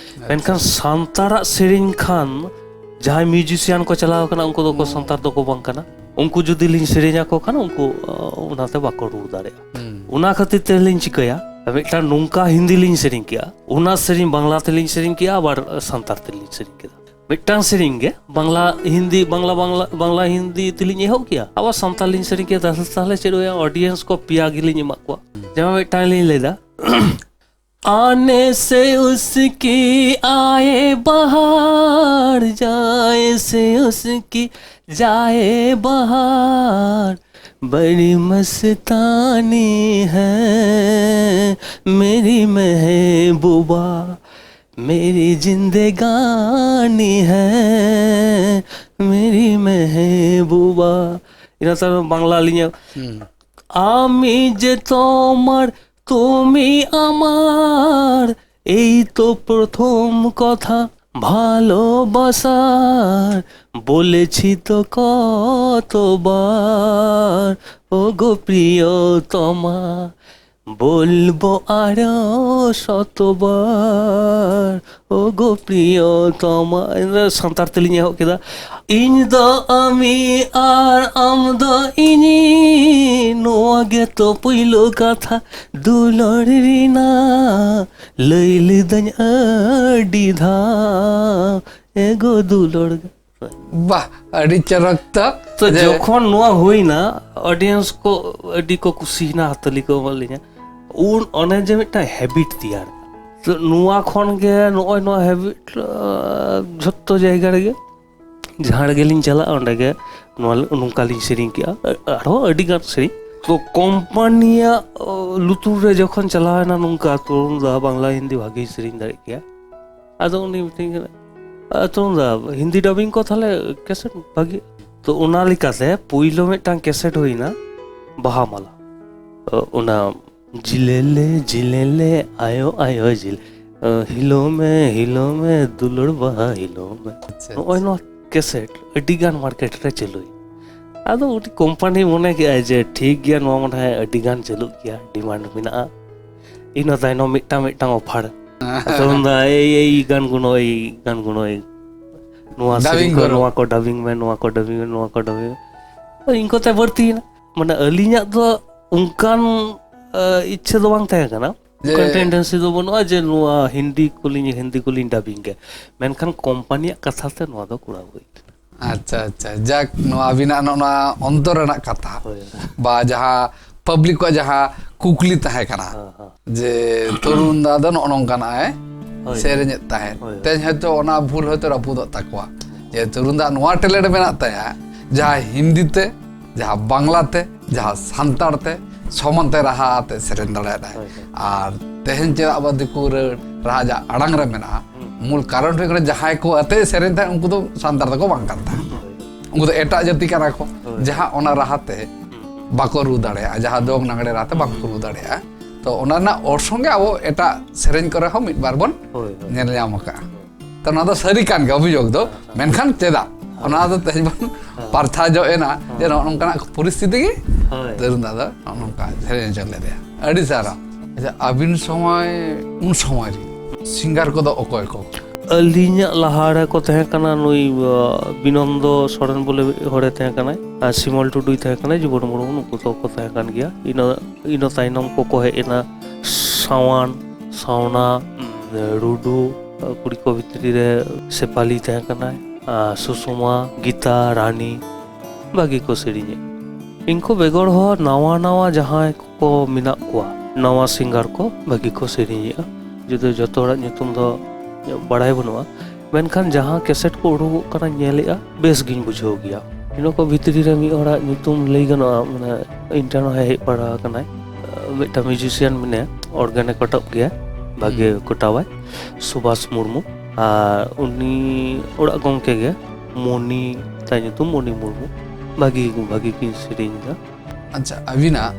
ᱢᱮᱱᱠᱷᱟᱱ ᱥᱟᱱᱛᱟᱲᱟᱜ ᱥᱮᱨᱮᱧ ᱠᱷᱟᱱ ᱡᱟᱦᱟᱸᱭ ᱢᱤᱣᱡᱤᱥᱤᱭᱟᱱ ᱠᱚ ᱪᱟᱞᱟᱣ ᱠᱟᱱᱟ, ᱩᱱᱠᱩ ᱫᱚᱠᱚ ᱥᱟᱱᱛᱟᱲ ᱫᱚᱠᱚ ᱵᱟᱝ ᱠᱟᱱᱟ᱾ ᱩᱱᱠᱩ ᱡᱩᱫᱤ ᱞᱤᱧ ᱥᱮᱨᱮᱧ ᱟᱠᱚ ᱠᱷᱟᱱ ᱩᱱᱠᱩ ᱚᱱᱟᱛᱮ ᱵᱟᱠᱚ ᱨᱩ ᱫᱟᱲᱮᱭᱟᱜᱼᱟ᱾ ᱚᱱᱟ ᱠᱷᱟᱹᱛᱤᱨ ᱛᱮᱞᱤᱧ ᱪᱤᱠᱟᱹᱭᱟ, ᱢᱤᱫᱴᱟᱝ ᱱᱚᱝᱠᱟ ᱦᱤᱱᱫᱤ ᱞᱤᱧ ᱥᱮᱨᱮᱧ ᱠᱮᱜᱼᱟ, ᱚᱱᱟ ᱥᱮᱨᱮᱧ ᱵᱟᱝᱞᱟ ᱛᱮᱞᱤᱧ ᱥᱮᱨᱮᱧ ᱠᱮᱜᱼᱟ, ᱟᱵᱟᱨ ᱥᱟᱱᱛᱟᱲ ᱛᱮᱞᱤᱧ ᱥᱮᱨᱮᱧ ᱠᱮᱫᱟ᱾ ᱢᱤᱫᱴᱟᱝ ᱥᱮᱨᱮᱧ ᱜᱮ ᱵᱟᱝᱞᱟ ᱦᱤᱱᱫᱤ, ᱵᱟᱝᱞᱟ ᱵᱟᱝᱞᱟ ᱵᱟᱝᱞᱟ ᱦᱤᱱᱫᱤ ᱛᱮᱞᱤᱧ ᱮᱦᱚᱵ ᱠᱮᱜᱼᱟ, ᱟᱵᱟᱨ ᱥᱟᱱᱛᱟᱲ ᱞᱤᱧ ᱥᱮᱨᱮᱧ ᱠᱮᱫᱟ᱾ ᱛᱟᱦᱞᱮ ᱪᱮᱫ ᱦᱩᱭᱩᱜᱼᱟ, ᱚᱰᱤᱭᱮᱱᱥ ᱠᱚ ᱯᱮᱭᱟ ᱜᱮᱞᱤᱧ ᱮᱢᱟᱜ ᱠᱚᱣᱟ᱾ ᱡᱮᱢᱚᱱ ᱢᱤᱫᱴᱟᱝ ᱞᱤᱧ ᱞᱟᱹᱭᱫᱟ, आने से उसकी आए बहार, जाए से उसकी जाए बहार, बड़ी मस्तानी है मेरी महबूबा, मेरी जिंदगानी है मेरी महबूबा। ᱤᱱᱟᱹ ᱛᱟᱭᱚᱢ ᱵᱟᱝᱞᱟ ᱞᱤᱧ, আমি যে তোমার, তুমি আমার, এই তো প্রথম কথা ভালোবাসার, বলেছি তো কতবার, ও গো প্রিয়তমা, বলবো আরো শতবার, ও গো প্রিয়তমা। ᱥᱟᱱᱛᱟᱲ ᱛᱮᱞᱤᱧ ᱮᱦᱚᱵ ᱠᱮᱫᱟ᱾ ᱤᱧ ᱫᱚ ᱟᱢᱤ ᱟᱨ ᱟᱢ ᱫᱚ ᱤᱧᱤ, ᱱᱚᱣᱟ ᱜᱮᱛᱚ ᱯᱩᱭᱞᱩ ᱠᱟᱛᱷᱟ᱾ ᱫᱩᱞᱟᱹᱲ ᱨᱮᱱᱟᱜ ᱞᱟᱹᱭ ᱞᱤᱫᱟᱹᱧ ᱟᱹᱰᱤ ᱫᱷᱟᱣ, ᱮᱜᱳ ᱫᱩᱞᱟᱹᱲ᱾ ᱵᱟᱦ, ᱟᱹᱰᱤ ᱪᱚᱨᱚᱠ ᱛᱚ᱾ ᱛᱚ ᱡᱮ ᱡᱚᱠᱷᱚᱱ ᱱᱚᱣᱟ ᱦᱩᱭᱱᱟ, ᱚᱰᱤᱭᱮᱱᱥ ᱠᱚ ᱟᱹᱰᱤ ᱠᱚ ᱠᱩᱥᱤᱭᱮᱱᱟ, ᱦᱟᱛᱟᱞᱤ ᱠᱚ ᱮᱢᱟᱫ ᱞᱤᱧᱟ᱾ ᱩᱱ ᱚᱱᱮ ᱡᱮ ᱢᱤᱫᱴᱟᱝ ᱦᱮᱵᱤᱴ ᱛᱮᱭᱟᱨ ᱮᱱᱟ᱾ ᱛᱚ ᱱᱚᱣᱟ ᱠᱷᱚᱱ ᱜᱮ ᱱᱚᱜᱼᱚᱭ ᱱᱚᱣᱟ ᱦᱮᱵᱤᱴ, ᱟᱸ, ᱡᱷᱚᱛᱚ ᱡᱟᱭᱜᱟ ᱨᱮᱜᱮ, ᱡᱟᱦᱟᱸ ᱨᱮᱜᱮ ᱞᱤᱧ ᱪᱟᱞᱟᱜᱼᱟ, ᱚᱸᱰᱮ ᱜᱮ ᱱᱚᱣᱟ, ᱱᱚᱝᱠᱟ ᱞᱤᱧ ᱥᱮᱨᱮᱧ ᱠᱮᱜᱼᱟ᱾ ᱟᱨᱦᱚᱸ ᱟᱹᱰᱤ ᱜᱟᱱ ᱥᱮᱨᱮᱧ᱾ ᱛᱚ ᱠᱳᱢᱯᱟᱱᱤᱭᱟᱜ, ᱚ, ᱞᱩᱛᱩᱨ ᱨᱮ ᱡᱚᱠᱷᱚᱱ ᱪᱟᱞᱟᱣ ᱮᱱᱟ ᱱᱚᱝᱠᱟ, ᱛᱚᱨᱩᱱ ᱫᱟ ᱵᱟᱝᱞᱟ ᱦᱤᱱᱫᱤ ᱵᱷᱟᱜᱮᱭ ᱥᱮᱨᱮᱧ ᱫᱟᱲᱮᱭᱟᱜ ᱜᱮᱭᱟ, ᱟᱫᱚ ᱩᱱᱤ ᱢᱤᱛᱟᱹᱧ ᱠᱟᱱᱟ, "ᱟ, ᱛᱚᱨᱩᱱ ᱫᱟ, ᱦᱤᱱᱫᱤ ᱰᱟᱵᱤᱝ ᱠᱚ ᱛᱟᱦᱞᱮ ᱠᱮᱥᱮᱴ ᱵᱷᱟᱜᱮ?" ᱛᱚ ᱚᱱᱟ ᱞᱮᱠᱟᱛᱮ ᱯᱩᱭᱞᱩ ᱢᱤᱫᱴᱟᱝ ᱠᱮᱥᱮᱴ ᱦᱩᱭᱱᱟ ᱵᱟᱦᱟ ᱢᱟᱞᱟ᱾ ᱚ, ᱚᱱᱟ ᱡᱤᱞᱮᱞᱮ ᱡᱤᱞᱮᱞᱮ ᱟᱭᱳ ᱟᱭᱳ ᱡᱤᱞ, ᱚ, ᱦᱤᱞᱳ ᱢᱮ ᱦᱤᱞᱳ ᱢᱮ ᱫᱩᱞᱟᱹᱲ ᱵᱟᱦᱟ ᱦᱤᱞᱳ ᱢᱮ᱾ ᱟᱪᱪᱷᱟ, ᱱᱚᱜᱼᱚᱭ ᱱᱚᱣᱟ ᱠᱮᱥᱮᱴ ᱟᱹᱰᱤ ᱜᱟᱱ ᱢᱟᱨᱠᱮᱴ ᱨᱮ ᱪᱟᱹᱞᱩᱭ᱾ ᱟᱫᱚ ᱩᱱᱤ ᱠᱳᱢᱯᱟᱱᱤ ᱢᱚᱱᱮ ᱠᱮᱜᱼᱟᱭ ᱡᱮ ᱴᱷᱤᱠ ᱜᱮᱭᱟ, ᱱᱚᱣᱟ ᱢᱚᱱᱮ ᱦᱚᱭ ᱟᱹᱰᱤ ᱜᱟᱱ ᱪᱟᱹᱞᱩᱜ ᱜᱮᱭᱟ, ᱰᱤᱢᱟᱱᱰ ᱢᱮᱱᱟᱜᱼᱟ᱾ ᱤᱱᱟᱹ ᱛᱟᱭᱱᱚᱢ ᱢᱤᱫᱴᱟᱝ ᱢᱤᱫᱴᱟᱝ ᱚᱯᱷᱟᱨ᱾ ᱟᱫᱚ ᱢᱮᱱᱫᱟ, "ᱮᱭ, ᱮᱭ, ᱜᱟᱱ ᱜᱩᱱᱳ, ᱮᱭ, ᱜᱟᱱ ᱜᱩᱱᱳ, ᱮᱭ, ᱱᱚᱣᱟ ᱰᱟᱵᱤᱝ ᱥᱮᱨᱮᱧ ᱠᱚ, ᱠᱚᱨᱚ᱾ ᱱᱚᱣᱟ ᱠᱚ ᱰᱟᱵᱤᱝ ᱢᱮ, ᱱᱚᱣᱟ ᱠᱚ ᱰᱟᱵᱤᱝ ᱢᱮ, ᱱᱚᱣᱟ ᱠᱚ ᱰᱟᱵᱤᱝ ᱢᱮ᱾" ᱤᱧ ᱠᱚᱛᱮ ᱵᱟᱹᱲᱛᱤᱭᱮᱱᱟ᱾ ᱢᱟᱱᱮ ᱟᱹᱞᱤᱧᱟᱜ ᱫᱚ ᱚᱱᱠᱟᱱ ᱤᱪᱪᱷᱟᱹ ᱫᱚ ᱵᱟᱝ ᱛᱟᱦᱮᱸ ᱠᱟᱱᱟ, ᱚᱱᱠᱟᱱ ᱴᱮᱱᱰᱮᱱᱥᱤ ᱫᱚ ᱵᱟᱹᱱᱩᱜᱼᱟ ᱡᱮ ᱱᱚᱣᱟ ᱦᱤᱱᱫᱤ ᱠᱚᱞᱤᱧ ᱦᱤᱱᱫᱤ ᱠᱚᱞᱤᱧ ᱰᱟᱵᱤᱝ ᱜᱮ᱾ ᱢᱮᱱᱠᱷᱟᱱ ᱠᱳᱢᱯᱟᱱᱤᱭᱟᱜ ᱠᱟᱛᱷᱟ ᱛᱮ ᱱᱚᱣᱟ ᱫᱚ ᱠᱚᱨᱟᱣ ᱦᱩᱭ ᱞᱮᱱᱟ᱾ ᱟᱪᱪᱷᱟ ᱟᱪᱪᱷᱟ, ᱡᱟᱠ, ᱱᱚᱣᱟ ᱟᱹᱵᱤᱱᱟᱜ ᱱᱚᱜᱼᱚ ᱱᱚᱣᱟ ᱚᱱᱛᱚᱨ ᱨᱮᱱᱟᱜ ᱠᱟᱛᱷᱟ ᱵᱟ ᱡᱟᱦᱟᱸ ᱯᱟᱵᱽᱞᱤᱠ ᱠᱚᱣᱟᱜ ᱡᱟᱦᱟᱸ ᱠᱩᱠᱞᱤ ᱛᱟᱦᱮᱸ ᱠᱟᱱᱟ ᱡᱮ ᱛᱚᱨᱩᱱ ᱫᱟ ᱫᱚ ᱱᱚᱜᱼᱚ ᱱᱚᱝᱠᱟᱱᱟᱜ ᱮ ᱥᱮᱨᱮᱧᱮᱫ ᱛᱟᱦᱮᱸᱫ, ᱛᱮᱦᱮᱧ ᱦᱚᱭᱛᱳ ᱚᱱᱟ ᱵᱷᱩᱞ ᱦᱚᱭᱛᱳ ᱨᱟᱹᱯᱩᱫᱚᱜ ᱛᱟᱠᱚᱣᱟ ᱡᱮ ᱛᱚᱨᱩᱱ ᱫᱟ ᱱᱚᱣᱟ ᱴᱮᱞᱮᱱᱴ ᱢᱮᱱᱟᱜ ᱛᱟᱭᱟ, ᱡᱟᱦᱟᱸ ᱦᱤᱱᱫᱤ ᱛᱮ, ᱡᱟᱦᱟᱸ ᱵᱟᱝᱞᱟ ᱛᱮ, ᱡᱟᱦᱟᱸ ᱥᱟᱱᱛᱟᱲ ᱛᱮ ᱥᱚᱢᱟᱱ ᱛᱮ ᱨᱟᱦᱟ ᱟᱛᱮ ᱥᱮᱨᱮᱧ ᱫᱟᱲᱮᱭᱟᱜᱼᱟᱭ᱾ ᱟᱨ ᱛᱮᱦᱮᱧ ᱪᱮᱫᱟᱜ ᱵᱟ ᱫᱤᱠᱩ ᱨᱟᱹᱲ ᱨᱟᱦᱟ ᱡᱟᱦᱟᱸ ᱟᱲᱟᱝ ᱨᱮ ᱢᱮᱱᱟᱜᱼᱟ, ᱢᱩᱞ ᱠᱟᱨᱚᱱ ᱦᱩᱭᱩᱜ ᱠᱟᱱᱟ ᱡᱟᱦᱟᱸᱭ ᱠᱚ ᱟᱛᱮ ᱥᱮᱨᱮᱧ ᱛᱟᱦᱮᱸᱫ ᱩᱱᱠᱩ ᱫᱚ ᱥᱟᱱᱛᱟᱲ ᱫᱚᱠᱚ ᱵᱟᱝ ᱠᱟᱱ ᱛᱟᱦᱮᱸᱫ᱾ ᱩᱱᱠᱩ ᱫᱚ ᱮᱴᱟᱜ ᱡᱟᱹᱛᱤ ᱠᱟᱱᱟ ᱠᱚ, ᱡᱟᱦᱟᱸ ᱚᱱᱟ ᱨᱟᱦᱟ ᱛᱮ ᱵᱟᱠᱚ ᱨᱩ ᱫᱟᱲᱮᱭᱟᱜᱼᱟ, ᱡᱟᱦᱟᱸ ᱫᱚᱝ ᱞᱟᱜᱽᱲᱮ ᱨᱟᱦᱟ ᱛᱮ ᱵᱟᱝ ᱠᱚ ᱨᱩ ᱫᱟᱲᱮᱭᱟᱜᱼᱟ᱾ ᱛᱚ ᱚᱱᱟ ᱨᱮᱱᱟᱜ ᱚᱨᱥᱚᱝ ᱜᱮ ᱟᱵᱚ ᱮᱴᱟᱜ ᱥᱮᱨᱮᱧ ᱠᱚᱨᱮ ᱦᱚᱸ ᱢᱤᱫ ᱵᱟᱨ ᱵᱚᱱ ᱧᱮᱞ ᱧᱟᱢ ᱟᱠᱟᱫᱼᱟ᱾ ᱛᱚ ᱱᱚᱣᱟ ᱫᱚ ᱥᱟᱹᱨᱤ ᱠᱟᱱ ᱜᱮᱭᱟ ᱚᱵᱷᱤᱡᱳᱜᱽ ᱫᱚ, ᱢᱮᱱᱠᱷᱟᱱ ᱪᱮᱫᱟᱜ ᱚᱱᱟ ᱫᱚ ᱛᱮᱦᱮᱧ ᱵᱚᱱ ᱯᱟᱨᱛᱷᱟ ᱡᱚᱜ ᱮᱱᱟ ᱡᱮ ᱱᱚᱜᱼᱚ ᱱᱚᱝᱠᱟᱱᱟᱜ ᱯᱚᱨᱤᱥᱛᱷᱤᱛᱤ ᱜᱮ ᱛᱟᱹᱨᱩᱱ ᱫᱟ ᱫᱚ ᱱᱚᱜᱼᱚ ᱱᱚᱝᱠᱟ ᱥᱮᱨᱮᱧ ᱦᱚᱪᱚ ᱞᱮᱫᱮᱭᱟ᱾ ᱟᱹᱰᱤ ᱥᱟᱨᱦᱟᱣ᱾ ᱟᱪᱪᱷᱟ, ᱟᱹᱵᱤᱱ ᱥᱚᱢᱚᱭ, ᱩᱱ ᱥᱚᱢᱚᱭ ᱨᱮ ᱥᱤᱝᱜᱟᱨ ᱠᱚᱫᱚ ᱚᱠᱚᱭ ᱠᱚ? ᱟᱹᱞᱤᱧᱟᱜ ᱞᱟᱦᱟ ᱨᱮᱠᱚ ᱛᱟᱦᱮᱸ ᱠᱟᱱᱟ ᱱᱩᱭ ᱵᱤᱱᱚᱱᱫᱚ ᱥᱚᱨᱮᱱ ᱵᱚᱞᱮ ᱢᱤᱫ ᱦᱚᱲᱮ ᱛᱟᱦᱮᱸ ᱠᱟᱱᱟᱭ, ᱟᱨ ᱥᱤᱢᱚᱞ ᱴᱩᱰᱩᱭ ᱛᱟᱦᱮᱸ ᱠᱟᱱᱟᱭ, ᱡᱤᱵᱚᱱ ᱢᱩᱨᱢᱩ, ᱱᱩᱠᱩ ᱫᱚᱠᱚ ᱛᱟᱦᱮᱸ ᱠᱟᱱ ᱜᱮᱭᱟ᱾ ᱤᱱᱟᱹ ᱤᱱᱟᱹ ᱛᱟᱭᱱᱚᱢ ᱠᱚᱠᱚ ᱦᱮᱡ ᱮᱱᱟ ᱥᱟᱣᱟᱱ, ᱥᱟᱣᱱᱟ, ᱨᱩᱰᱩ, ᱠᱩᱲᱤ ᱠᱚ ᱵᱷᱤᱛᱨᱤ ᱨᱮ ᱥᱮᱯᱟᱞᱤ ᱛᱟᱦᱮᱸ ᱠᱟᱱᱟᱭ, ᱟᱨ ᱥᱩᱥᱩᱢᱟ, ᱜᱤᱛᱟ, ᱨᱟᱱᱤ, ᱵᱷᱟᱹᱜᱤ ᱠᱚ ᱥᱮᱨᱮᱧᱮᱫ᱾ ᱤᱱᱠᱩ ᱵᱮᱜᱚᱨ ᱦᱚᱸ ᱱᱟᱣᱟ ᱱᱟᱣᱟ ᱡᱟᱦᱟᱸᱭ ᱠᱚ ᱢᱮᱱᱟᱜ ᱠᱚᱣᱟ, ᱱᱟᱣᱟ ᱥᱤᱝᱜᱟᱨ ᱠᱚ ᱵᱷᱟᱹᱜᱤ ᱠᱚ ᱥᱮᱨᱮᱧᱮᱫᱼᱟ᱾ ᱡᱩᱫᱤ ᱡᱚᱛᱚ ᱦᱚᱲᱟᱜ ᱧᱩᱛᱩᱢ ᱫᱚ ᱵᱟᱲᱟᱭ ᱵᱟᱹᱱᱩᱜᱼᱟ, ᱢᱮᱱᱠᱷᱟᱱ ᱡᱟᱦᱟᱸ ᱠᱮᱥᱮᱴ ᱠᱚ ᱩᱰᱩᱠᱚᱜ ᱠᱟᱱᱟ ᱧᱮᱞᱮᱫᱼᱟ, ᱵᱮᱥ ᱜᱤᱧ ᱵᱩᱡᱷᱟᱹᱣ ᱜᱮᱭᱟ᱾ ᱤᱱᱟᱹ ᱠᱚ ᱵᱷᱤᱛᱨᱤ ᱨᱮ ᱢᱤᱫ ᱦᱚᱲᱟᱜ ᱧᱩᱛᱩᱢ ᱞᱟᱹᱭ ᱜᱟᱱᱚᱜᱼᱟ, ᱢᱟᱱᱮ ᱤᱧ ᱴᱷᱮᱱ ᱦᱚᱸ ᱦᱮᱡ ᱵᱟᱲᱟ ᱟᱠᱟᱱᱟᱭ, ᱢᱤᱫᱴᱟᱝ ᱢᱤᱭᱩᱡᱤᱥᱤᱭᱟᱱ ᱢᱮᱱᱟᱭᱟ, ᱚᱨᱜᱟᱱᱮ ᱠᱚᱴᱟᱵ ᱜᱮᱭᱟ, ᱵᱷᱟᱜᱮ ᱠᱚᱴᱟᱣᱟᱭ, ᱥᱩᱵᱷᱟᱥ ᱢᱩᱨᱢᱩ᱾ ᱟᱨ ᱩᱱᱤ ᱚᱲᱟᱜ ᱜᱚᱢᱠᱮ ᱜᱮ ᱢᱚᱱᱤ, ᱛᱟᱭ ᱧᱩᱛᱩᱢ ᱢᱚᱱᱤ ᱢᱩᱨᱢᱩ, ᱵᱷᱟᱹᱜᱤ ᱵᱷᱟᱹᱜᱤ ᱠᱤᱱ ᱥᱮᱨᱮᱧ ᱮᱫᱟ᱾ ᱟᱪᱪᱷᱟ, ᱟᱹᱵᱤᱱᱟᱜ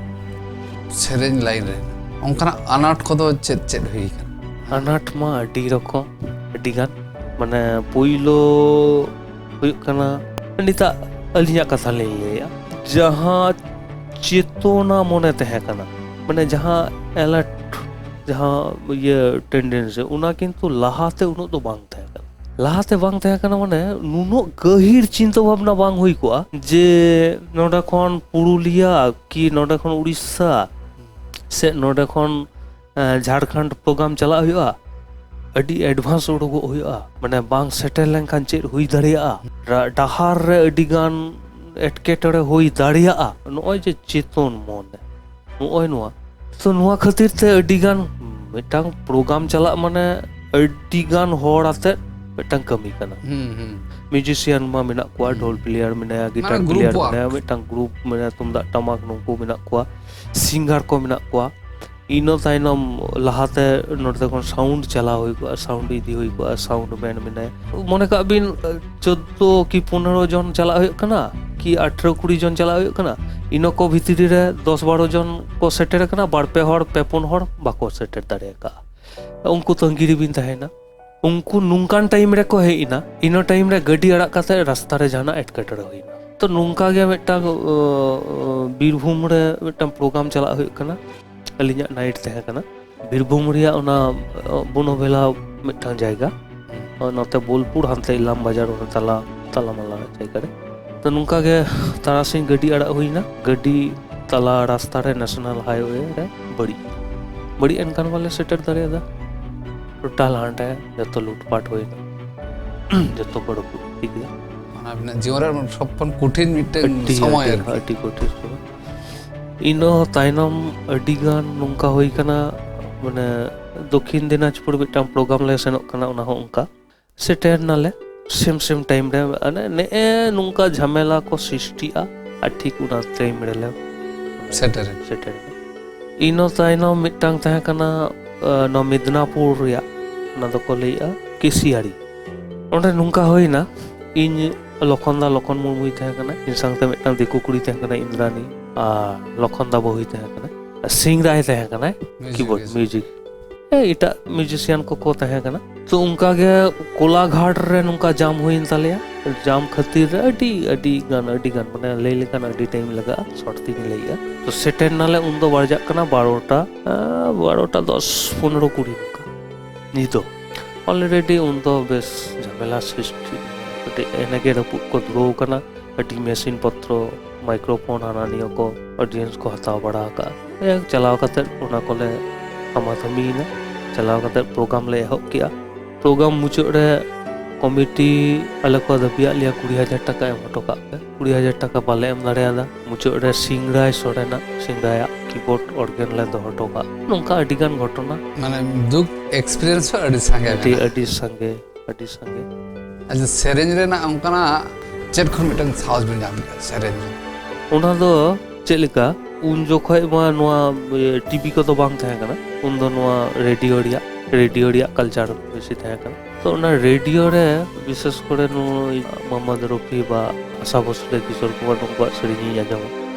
ᱥᱮᱨᱮᱧ ᱞᱟᱭᱤᱱ ᱨᱮ ᱚᱱᱠᱟᱱᱟᱜ ᱟᱱᱟᱴ ᱠᱚᱫᱚ ᱪᱮᱫ ᱪᱮᱫ ᱦᱩᱭ ᱟᱠᱟᱱᱟ? ᱟᱱᱟᱴ ᱢᱟ ᱟᱹᱰᱤ ᱨᱚᱠᱚᱢ, ᱟᱹᱰᱤ ᱜᱟᱱ᱾ ᱢᱟᱱᱮ ᱯᱳᱭᱞᱳ ᱦᱩᱭᱩᱜ ᱠᱟᱱᱟ, ᱱᱤᱛᱟᱜ ᱟᱹᱞᱤᱧᱟᱜ ᱠᱟᱛᱷᱟ ᱞᱤᱧ ᱞᱟᱹᱭᱟ, ᱡᱟᱦᱟᱸ ᱪᱮᱛᱚᱱᱟ ᱢᱚᱱᱮ ᱛᱟᱦᱮᱸ ᱠᱟᱱᱟ, ᱢᱟᱱᱮ ᱡᱟᱦᱟᱸ ᱮᱞᱟᱨᱴ, ᱡᱟᱦᱟᱸ ᱤᱭᱟᱹ ᱴᱮᱱᱰᱮᱱᱥᱤ, ᱚᱱᱟ ᱠᱤᱱᱛᱩ ᱞᱟᱦᱟᱛᱮ ᱩᱱᱟᱹᱜ ᱫᱚ ᱵᱟᱝ ᱛᱟᱦᱮᱸ ᱠᱟᱱᱟ᱾ ᱞᱟᱦᱟᱛᱮ ᱵᱟᱝ ᱛᱟᱦᱮᱸ ᱠᱟᱱᱟ, ᱢᱟᱱᱮ ᱱᱩᱱᱟᱹᱜ ᱜᱟᱹᱦᱤᱨ ᱪᱤᱱᱛᱟᱹ ᱵᱷᱟᱵᱽᱱᱟ ᱵᱟᱝ ᱦᱩᱭ ᱠᱚᱜᱼᱟ ᱡᱮ ᱱᱚᱰᱮ ᱠᱷᱚᱱ ᱯᱩᱨᱩᱞᱤᱭᱟ ᱠᱤ ᱱᱚᱰᱮ ᱠᱷᱚᱱ ᱩᱲᱤᱥᱥᱟ ᱥᱮ ᱱᱚᱰᱮ ᱠᱷᱚᱱ, ᱮᱸ, ᱡᱷᱟᱲᱠᱷᱚᱸᱰ ᱯᱨᱳᱜᱨᱟᱢ ᱪᱟᱞᱟᱜ ᱦᱩᱭᱩᱜᱼᱟ, ᱟᱹᱰᱤ ᱮᱰᱵᱷᱟᱱᱥ ᱩᱰᱩᱠᱚᱜ ᱦᱩᱭᱩᱜᱼᱟ, ᱢᱟᱱᱮ ᱵᱟᱝ ᱥᱮᱴᱮᱨ ᱞᱮᱱᱠᱷᱟᱱ ᱪᱮᱫ ᱦᱩᱭ ᱫᱟᱲᱮᱭᱟᱜᱼᱟ, ᱰᱟᱦᱟᱨ ᱨᱮ ᱟᱹᱰᱤ ᱜᱟᱱ ᱮᱴᱠᱮᱴᱚᱬᱮ ᱦᱩᱭ ᱫᱟᱲᱮᱭᱟᱜᱼᱟ, ᱱᱚᱜᱼᱚᱭ ᱡᱮ ᱪᱮᱛᱚᱱ ᱢᱚᱱᱮ, ᱱᱚᱜᱼᱚᱭ ᱱᱚᱣᱟ᱾ ᱛᱚ ᱱᱚᱣᱟ ᱠᱷᱟᱹᱛᱤᱨ ᱛᱮ ᱟᱹᱰᱤ ᱜᱟᱱ ᱢᱤᱫᱴᱟᱝ ᱯᱨᱳᱜᱨᱟᱢ ᱪᱟᱞᱟᱜ ᱢᱟᱱᱮ ᱟᱹᱰᱤ ᱜᱟᱱ ᱦᱚᱲ ᱟᱛᱮᱫ ᱢᱤᱫᱴᱟᱝ ᱠᱟᱹᱢᱤ ᱠᱟᱱᱟ᱾ ᱦᱩᱸ, ᱦᱩᱸ᱾ ᱢᱤᱭᱩᱡᱤᱥᱤᱭᱟᱱ ᱢᱟ ᱢᱮᱱᱟᱜ ᱠᱚᱣᱟ, ᱦᱩᱸ᱾ ᱰᱷᱳᱞ ᱯᱞᱮᱭᱟᱨ ᱢᱮᱱᱟᱭᱟ, ᱜᱤᱴᱟᱨ ᱢᱟᱱᱮ ᱜᱨᱩᱯ ᱯᱞᱮᱭᱟᱨ ᱣᱟᱨᱠ᱾ ᱢᱮᱱᱟᱭᱟ, ᱢᱤᱫᱴᱟᱝ ᱜᱨᱩᱯ ᱢᱮᱱᱟᱭᱟ, ᱛᱩᱢᱫᱟᱜ ᱴᱟᱢᱟᱠ ᱱᱩᱠᱩ ᱢᱮᱱᱟᱜ ᱠᱚᱣᱟ, ᱥᱤᱝᱜᱟᱨ ᱠᱚ ᱢᱮᱱᱟᱜ ᱠᱚᱣᱟ᱾ ᱤᱱᱟᱹ ᱛᱟᱭᱱᱚᱢ ᱞᱟᱦᱟᱛᱮ ᱱᱚᱰᱮ ᱠᱷᱚᱱ ᱥᱟᱣᱩᱱᱰ ᱪᱟᱞᱟᱣ ᱦᱩᱭ ᱠᱚᱜᱼᱟ, ᱥᱟᱣᱩᱱᱰ ᱤᱫᱤ ᱦᱩᱭ ᱠᱚᱜᱼᱟ, ᱥᱟᱣᱩᱱᱰ ᱢᱮᱱ ᱢᱮᱱᱟᱭᱟ᱾ ᱢᱚᱱᱮ ᱠᱟᱜ ᱵᱤᱱ, ᱪᱳᱫᱽᱫᱳ ᱠᱤ ᱯᱚᱱᱮᱨᱚ ᱡᱚᱱ ᱪᱟᱞᱟᱜ ᱦᱩᱭᱩᱜ ᱠᱟᱱᱟ, ᱠᱤ ᱟᱴᱷᱨᱚ ᱠᱩᱲᱤ ᱡᱚᱱ ᱪᱟᱞᱟᱜ ᱦᱩᱭᱩᱜ ᱠᱟᱱᱟ, ᱤᱱᱟᱹ ᱠᱚ ᱵᱷᱤᱛᱨᱤ ᱨᱮ ᱫᱚᱥ ᱵᱟᱨᱚ ᱡᱚᱱ ᱠᱚ ᱥᱮᱴᱮᱨ ᱟᱠᱟᱱᱟ, ᱵᱟᱨ ᱯᱮ ᱦᱚᱲ, ᱯᱮ ᱯᱩᱱ ᱦᱚᱲ ᱵᱟᱠᱚ ᱥᱮᱴᱮᱨ ᱫᱟᱲᱮ ᱟᱠᱟᱫᱼᱟ᱾ ᱩᱱᱠᱩ ᱛᱟᱺᱜᱤ ᱨᱮᱵᱤᱱ ᱛᱟᱦᱮᱱᱟ᱾ ᱩᱱᱠᱩ ᱱᱚᱝᱠᱟᱱ ᱴᱟᱭᱤᱢ ᱨᱮᱠᱚ ᱦᱮᱡ ᱮᱱᱟ, ᱤᱱᱟᱹ ᱴᱟᱭᱤᱢ ᱨᱮ ᱜᱟᱹᱰᱤ ᱟᱲᱟᱜ ᱠᱟᱛᱮ ᱨᱟᱥᱛᱟ ᱨᱮ ᱡᱟᱦᱟᱱᱟᱜ ᱮᱴᱠᱮᱴᱚᱬᱮ ᱦᱩᱭᱱᱟ᱾ ᱛᱚ ᱱᱚᱝᱠᱟ ᱜᱮ ᱢᱤᱫᱴᱟᱝ, ᱚ, ᱚ, ᱵᱤᱨᱵᱷᱩᱢ ᱨᱮ ᱢᱤᱫᱴᱟᱝ ᱯᱨᱳᱜᱨᱟᱢ ᱪᱟᱞᱟᱜ ᱦᱩᱭᱩᱜ ᱠᱟᱱᱟ, ᱟᱹᱞᱤᱧᱟᱜ ᱱᱟᱭᱤᱴ ᱛᱟᱦᱮᱸ ᱠᱟᱱᱟ᱾ ᱵᱤᱨᱵᱷᱩᱢ ᱨᱮᱭᱟᱜ ᱚᱱᱟ, ᱚ, ᱵᱚᱱᱚᱵᱷᱮᱞᱟ ᱢᱤᱫᱴᱟᱝ ᱡᱟᱭᱜᱟ, ᱚ, ᱱᱚᱛᱮ ᱵᱳᱞᱯᱩᱨ, ᱦᱟᱱᱛᱮ ᱤᱞᱟᱢ ᱵᱟᱡᱟᱨ, ᱚᱱᱟ ᱛᱟᱞᱟ, ᱛᱟᱞᱟᱢᱟᱞᱟ ᱡᱟᱭᱜᱟ ᱨᱮ᱾ ᱛᱚ ᱱᱚᱝᱠᱟ ᱜᱮ ᱛᱟᱨᱟᱥᱤᱧ ᱜᱟᱹᱰᱤ ᱟᱲᱟᱜ ᱦᱩᱭᱱᱟ, ᱜᱟᱹᱰᱤ ᱛᱟᱞᱟ ᱨᱟᱥᱛᱟ ᱨᱮ ᱱᱮᱥᱱᱟᱞ ᱦᱟᱭᱣᱮ ᱨᱮ ᱵᱟᱹᱲᱤᱡ, ᱵᱟᱹᱲᱤᱡ ᱮᱱ ᱠᱷᱟᱱ ᱵᱟᱞᱮ ᱥᱮᱴᱮᱨ ᱫᱟᱲᱮᱭᱟᱫᱟ᱾ ᱴᱳᱴᱟᱞ ᱦᱟᱸᱰᱮ ᱡᱚᱛᱚ ᱞᱩᱴᱯᱟᱴ ᱦᱩᱭᱱᱟ, ᱡᱚᱛᱚ ᱠᱚ ᱨᱟᱹᱯᱩᱫ ᱤᱫᱤ ᱠᱮᱫᱟ᱾ ᱚᱱᱟ ᱟᱵᱤᱱᱟᱜ ᱡᱤᱭᱚᱱ ᱨᱮ ᱥᱚᱵ ᱠᱷᱚᱱ ᱠᱚᱴᱷᱤᱱ ᱢᱤᱫᱴᱮᱱ ᱟᱹᱰᱤ, ᱥᱚᱢᱚᱭ ᱟᱹᱰᱤ, ᱟᱨᱠᱤ᱾ ᱟᱹᱰᱤ ᱠᱚᱴᱷᱤᱱ ᱥᱚᱢᱚᱭ᱾ ᱤᱱᱟᱹ ᱛᱟᱭᱱᱚᱢ ᱟᱹᱰᱤ ᱜᱟᱱ ᱱᱚᱝᱠᱟ ᱦᱩᱭ ᱠᱟᱱᱟ, ᱢᱟᱱᱮ ᱫᱚᱠᱠᱷᱤᱱ ᱫᱤᱱᱟᱡᱽᱯᱩᱨ ᱢᱤᱫᱴᱟᱝ ᱯᱨᱳᱜᱨᱟᱢ ᱞᱮ ᱥᱮᱱᱚᱜ ᱠᱟᱱᱟ, ᱚᱱᱟ ᱦᱚᱸ ᱚᱱᱠᱟ᱾ ᱥᱮᱴᱮᱨ ᱱᱟᱞᱮ ᱥᱮᱢ ᱥᱮᱢ ᱴᱟᱭᱤᱢ ᱨᱮ, ᱢᱟᱱᱮ ᱱᱮᱜᱼᱮ ᱱᱚᱝᱠᱟ ᱡᱷᱟᱢᱮᱞᱟ ᱠᱚ ᱥᱨᱤᱥᱴᱤᱜᱼᱟ, ᱟᱨ ᱴᱷᱤᱠ ᱚᱱᱟ ᱴᱟᱭᱤᱢ ᱨᱮᱞᱮ ᱥᱮᱴᱮᱨ᱾ ᱥᱮᱴᱮᱨ᱾ ᱤᱱᱟᱹ ᱛᱟᱭᱱᱚᱢ ᱢᱤᱫᱴᱟᱝ ᱛᱟᱦᱮᱸ ᱠᱟᱱᱟ, ᱟᱸ, ᱱᱚᱣᱟ ᱢᱮᱫᱽᱱᱟᱯᱩᱨ ᱨᱮᱭᱟᱜ, ᱚᱱᱟ ᱫᱚᱠᱚ ᱞᱟᱹᱭᱮᱜᱼᱟ ᱠᱮᱥᱤᱭᱟᱲᱤ᱾ ᱚᱸᱰᱮ ᱱᱚᱝᱠᱟ ᱦᱩᱭᱱᱟ, ᱤᱧ ᱞᱚᱠᱷᱚᱱ ᱫᱟ, ᱞᱚᱠᱷᱚᱱ ᱢᱩᱨᱢᱩᱭ ᱛᱟᱦᱮᱸ ᱠᱟᱱᱟ, ᱤᱧ ᱥᱟᱶᱛᱮ ᱢᱤᱫᱴᱟᱝ ᱫᱤᱠᱩ ᱠᱩᱲᱤ ᱛᱟᱦᱮᱸ ᱠᱟᱱᱟ, ᱤᱱᱫᱨᱟᱱᱤ, ᱟᱨ ᱞᱚᱠᱷᱚᱱ ᱫᱟ ᱵᱟᱹᱦᱩᱭ ᱛᱟᱦᱮᱸ ᱠᱟᱱᱟ, ᱥᱤᱝ ᱨᱟᱭ ᱛᱟᱦᱮᱸ ᱠᱟᱱᱟᱭ, music, ᱠᱤᱵᱳᱨᱰ, music᱾ Music᱾ ᱦᱮᱸ, ᱮᱴᱟᱜ ᱢᱤᱭᱩᱡᱤᱥᱤᱭᱟᱱ ᱠᱚᱠᱚ ᱛᱟᱦᱮᱸ ᱠᱟᱱᱟ᱾ ᱛᱚ ᱚᱱᱠᱟ ᱜᱮ ᱠᱳᱞᱟᱜᱷᱟᱴ ᱨᱮ ᱱᱚᱝᱠᱟ ᱡᱟᱢ ᱦᱩᱭᱮᱱ ᱛᱟᱞᱮᱭᱟ᱾ ᱡᱟᱢ ᱠᱷᱟᱹᱛᱤᱨ ᱨᱮ ᱟᱹᱰᱤ, ᱟᱹᱰᱤ ᱜᱟᱱ, ᱟᱹᱰᱤ ᱜᱟᱱ, ᱢᱟᱱᱮ ᱞᱟᱹᱭ ᱞᱮᱠᱷᱟᱱ ᱟᱹᱰᱤ ᱴᱟᱭᱤᱢ ᱞᱟᱜᱟᱜᱼᱟ, ᱥᱚᱨᱴ ᱛᱮᱜᱮᱧ ᱞᱟᱹᱭᱮᱜᱼᱟ᱾ ᱛᱚ ᱥᱮᱴᱮᱨ ᱱᱟᱞᱮ ᱩᱱᱫᱚ ᱵᱟᱡᱟᱜ ᱠᱟᱱᱟ ᱵᱟᱨᱚᱴᱟ, ᱟᱸ, ᱵᱟᱨᱚᱴᱟ ᱫᱚᱥ, ᱯᱚᱱᱨᱚ, ᱠᱩᱲᱤ ᱱᱚᱝᱠᱟ ᱧᱤᱫᱟᱹ᱾ ᱚᱞᱨᱮᱰᱤ ᱩᱱᱫᱚ ᱵᱮᱥ ᱡᱷᱟᱢᱮᱞᱟ ᱥᱨᱤᱥᱴᱤ, ᱠᱟᱹᱴᱤᱡ ᱮᱱᱮᱜᱮ ᱨᱟᱹᱯᱩᱫ ᱠᱚ ᱫᱷᱩᱨᱟᱹᱣ ᱠᱟᱱᱟ᱾ ᱟᱹᱰᱤ ᱢᱮᱥᱤᱱ ᱯᱚᱛᱨᱚ, ᱢᱟᱭᱠᱨᱳᱯᱷᱳᱱ, ᱦᱟᱱᱟ ᱱᱤᱭᱟᱹ ᱠᱚ ᱚᱰᱤᱭᱮᱱᱥ ᱠᱚ ᱦᱟᱛᱟᱣ ᱵᱟᱲᱟ ᱟᱠᱟᱫᱼᱟ᱾ ᱡᱟᱭᱦᱳᱠ, ᱪᱟᱞᱟᱣ ᱠᱟᱛᱮᱫ ᱚᱱᱟ ᱠᱚᱞᱮ ᱦᱟᱢᱟᱫᱷᱟᱢᱤᱭᱮᱱᱟ᱾ ᱪᱟᱞᱟᱣ ᱠᱟᱛᱮᱫ ᱯᱨᱳᱜᱨᱟᱢ ᱞᱮ ᱮᱦᱚᱵ ᱠᱮᱜᱼᱟ᱾ ᱯᱨᱳᱜᱨᱟᱢ ᱢᱩᱪᱟᱹᱫ ᱨᱮ ᱠᱚᱢᱤᱴᱤ ᱟᱞᱮ ᱠᱚ ᱫᱟᱹᱵᱤᱭᱟᱫ ᱞᱮᱭᱟ, "ᱠᱩᱲᱤ ᱦᱟᱡᱟᱨ ᱴᱟᱠᱟ ᱮᱢ ᱦᱚᱴᱚ ᱠᱟᱜ ᱯᱮ᱾" ᱠᱩᱲᱤ ᱦᱟᱡᱟᱨ ᱴᱟᱠᱟ ᱵᱟᱞᱮ ᱮᱢ ᱫᱟᱲᱮᱭᱟᱫᱟ᱾ ᱢᱩᱪᱟᱹᱫ ᱨᱮ ᱥᱤᱝᱨᱟᱭ ᱥᱚᱨᱮᱱᱟᱜ, ᱥᱤᱝᱨᱟᱭᱟᱜ ᱠᱤᱵᱳᱨᱰ ᱚᱨᱜᱮᱱ ᱞᱮ ᱫᱚᱦᱚ ᱦᱚᱴᱚ ᱠᱟᱜ᱾ ᱱᱚᱝᱠᱟ ᱟᱹᱰᱤ ᱜᱟᱱ ᱜᱷᱚᱴᱚᱱᱟ᱾ ᱢᱟᱱᱮ, ᱫᱩᱠ ᱮᱠᱥᱯᱤᱨᱤᱭᱮᱱᱥ ᱦᱚᱸ ᱟᱹᱰᱤ ᱥᱟᱸᱜᱮ ᱟᱹᱰᱤ, ᱢᱮᱱᱟᱜᱼᱟ᱾ ᱟᱹᱰᱤ ᱥᱟᱸᱜᱮ, ᱟᱹᱰᱤ ᱥᱟᱸᱜᱮ᱾ ᱟᱪᱪᱷᱟ, ᱥᱮᱨᱮᱧ ᱨᱮᱱᱟᱜ ᱚᱱᱠᱟᱱᱟᱜ ᱪᱮᱫ ᱠᱷᱚᱱ ᱢᱤᱫᱴᱟᱝ ᱥᱟᱦᱚᱥ ᱵᱤᱱ ᱧᱟᱢ ᱠᱮᱫᱟ ᱥᱮᱨᱮᱧ ᱨᱮ? ᱚᱱᱟ ᱫᱚ ᱪᱮᱫ ᱞᱮᱠᱟ, ᱩᱱ ᱡᱚᱠᱷᱚᱡ ᱢᱟ ᱱᱚᱣᱟ, ᱤᱭᱟᱹ, ᱴᱤᱵᱷᱤ ᱠᱚᱫᱚ ᱵᱟᱝ ᱛᱟᱦᱮᱸ ᱠᱟᱱᱟ᱾ ᱩᱱ ᱫᱚ ᱱᱚᱣᱟ ᱨᱮᱰᱤᱭᱳ ᱨᱮᱭᱟᱜ, ᱨᱮᱰᱤᱭᱳ ᱨᱮᱭᱟᱜ ᱠᱟᱞᱪᱟᱨ ᱵᱮᱥᱤ ᱛᱟᱦᱮᱸ ᱠᱟᱱᱟ᱾ ᱛᱚ, ᱚᱱᱟ ᱨᱮᱰᱤᱭᱳ ᱨᱮ ᱵᱤᱥᱮᱥ ᱠᱚᱨᱮ ᱱᱩᱭ ᱢᱟᱢᱟᱫ ᱨᱚᱯᱷᱤ ᱵᱟ ᱟᱥᱟ ᱵᱷᱳᱥᱞᱮ, ᱠᱤᱥᱳᱨ ᱠᱩᱢᱟᱨ, ᱱᱩᱠᱩᱣᱟᱜ ᱥᱮᱨᱮᱧ ᱤᱧ ᱟᱸᱡᱚᱢᱟ᱾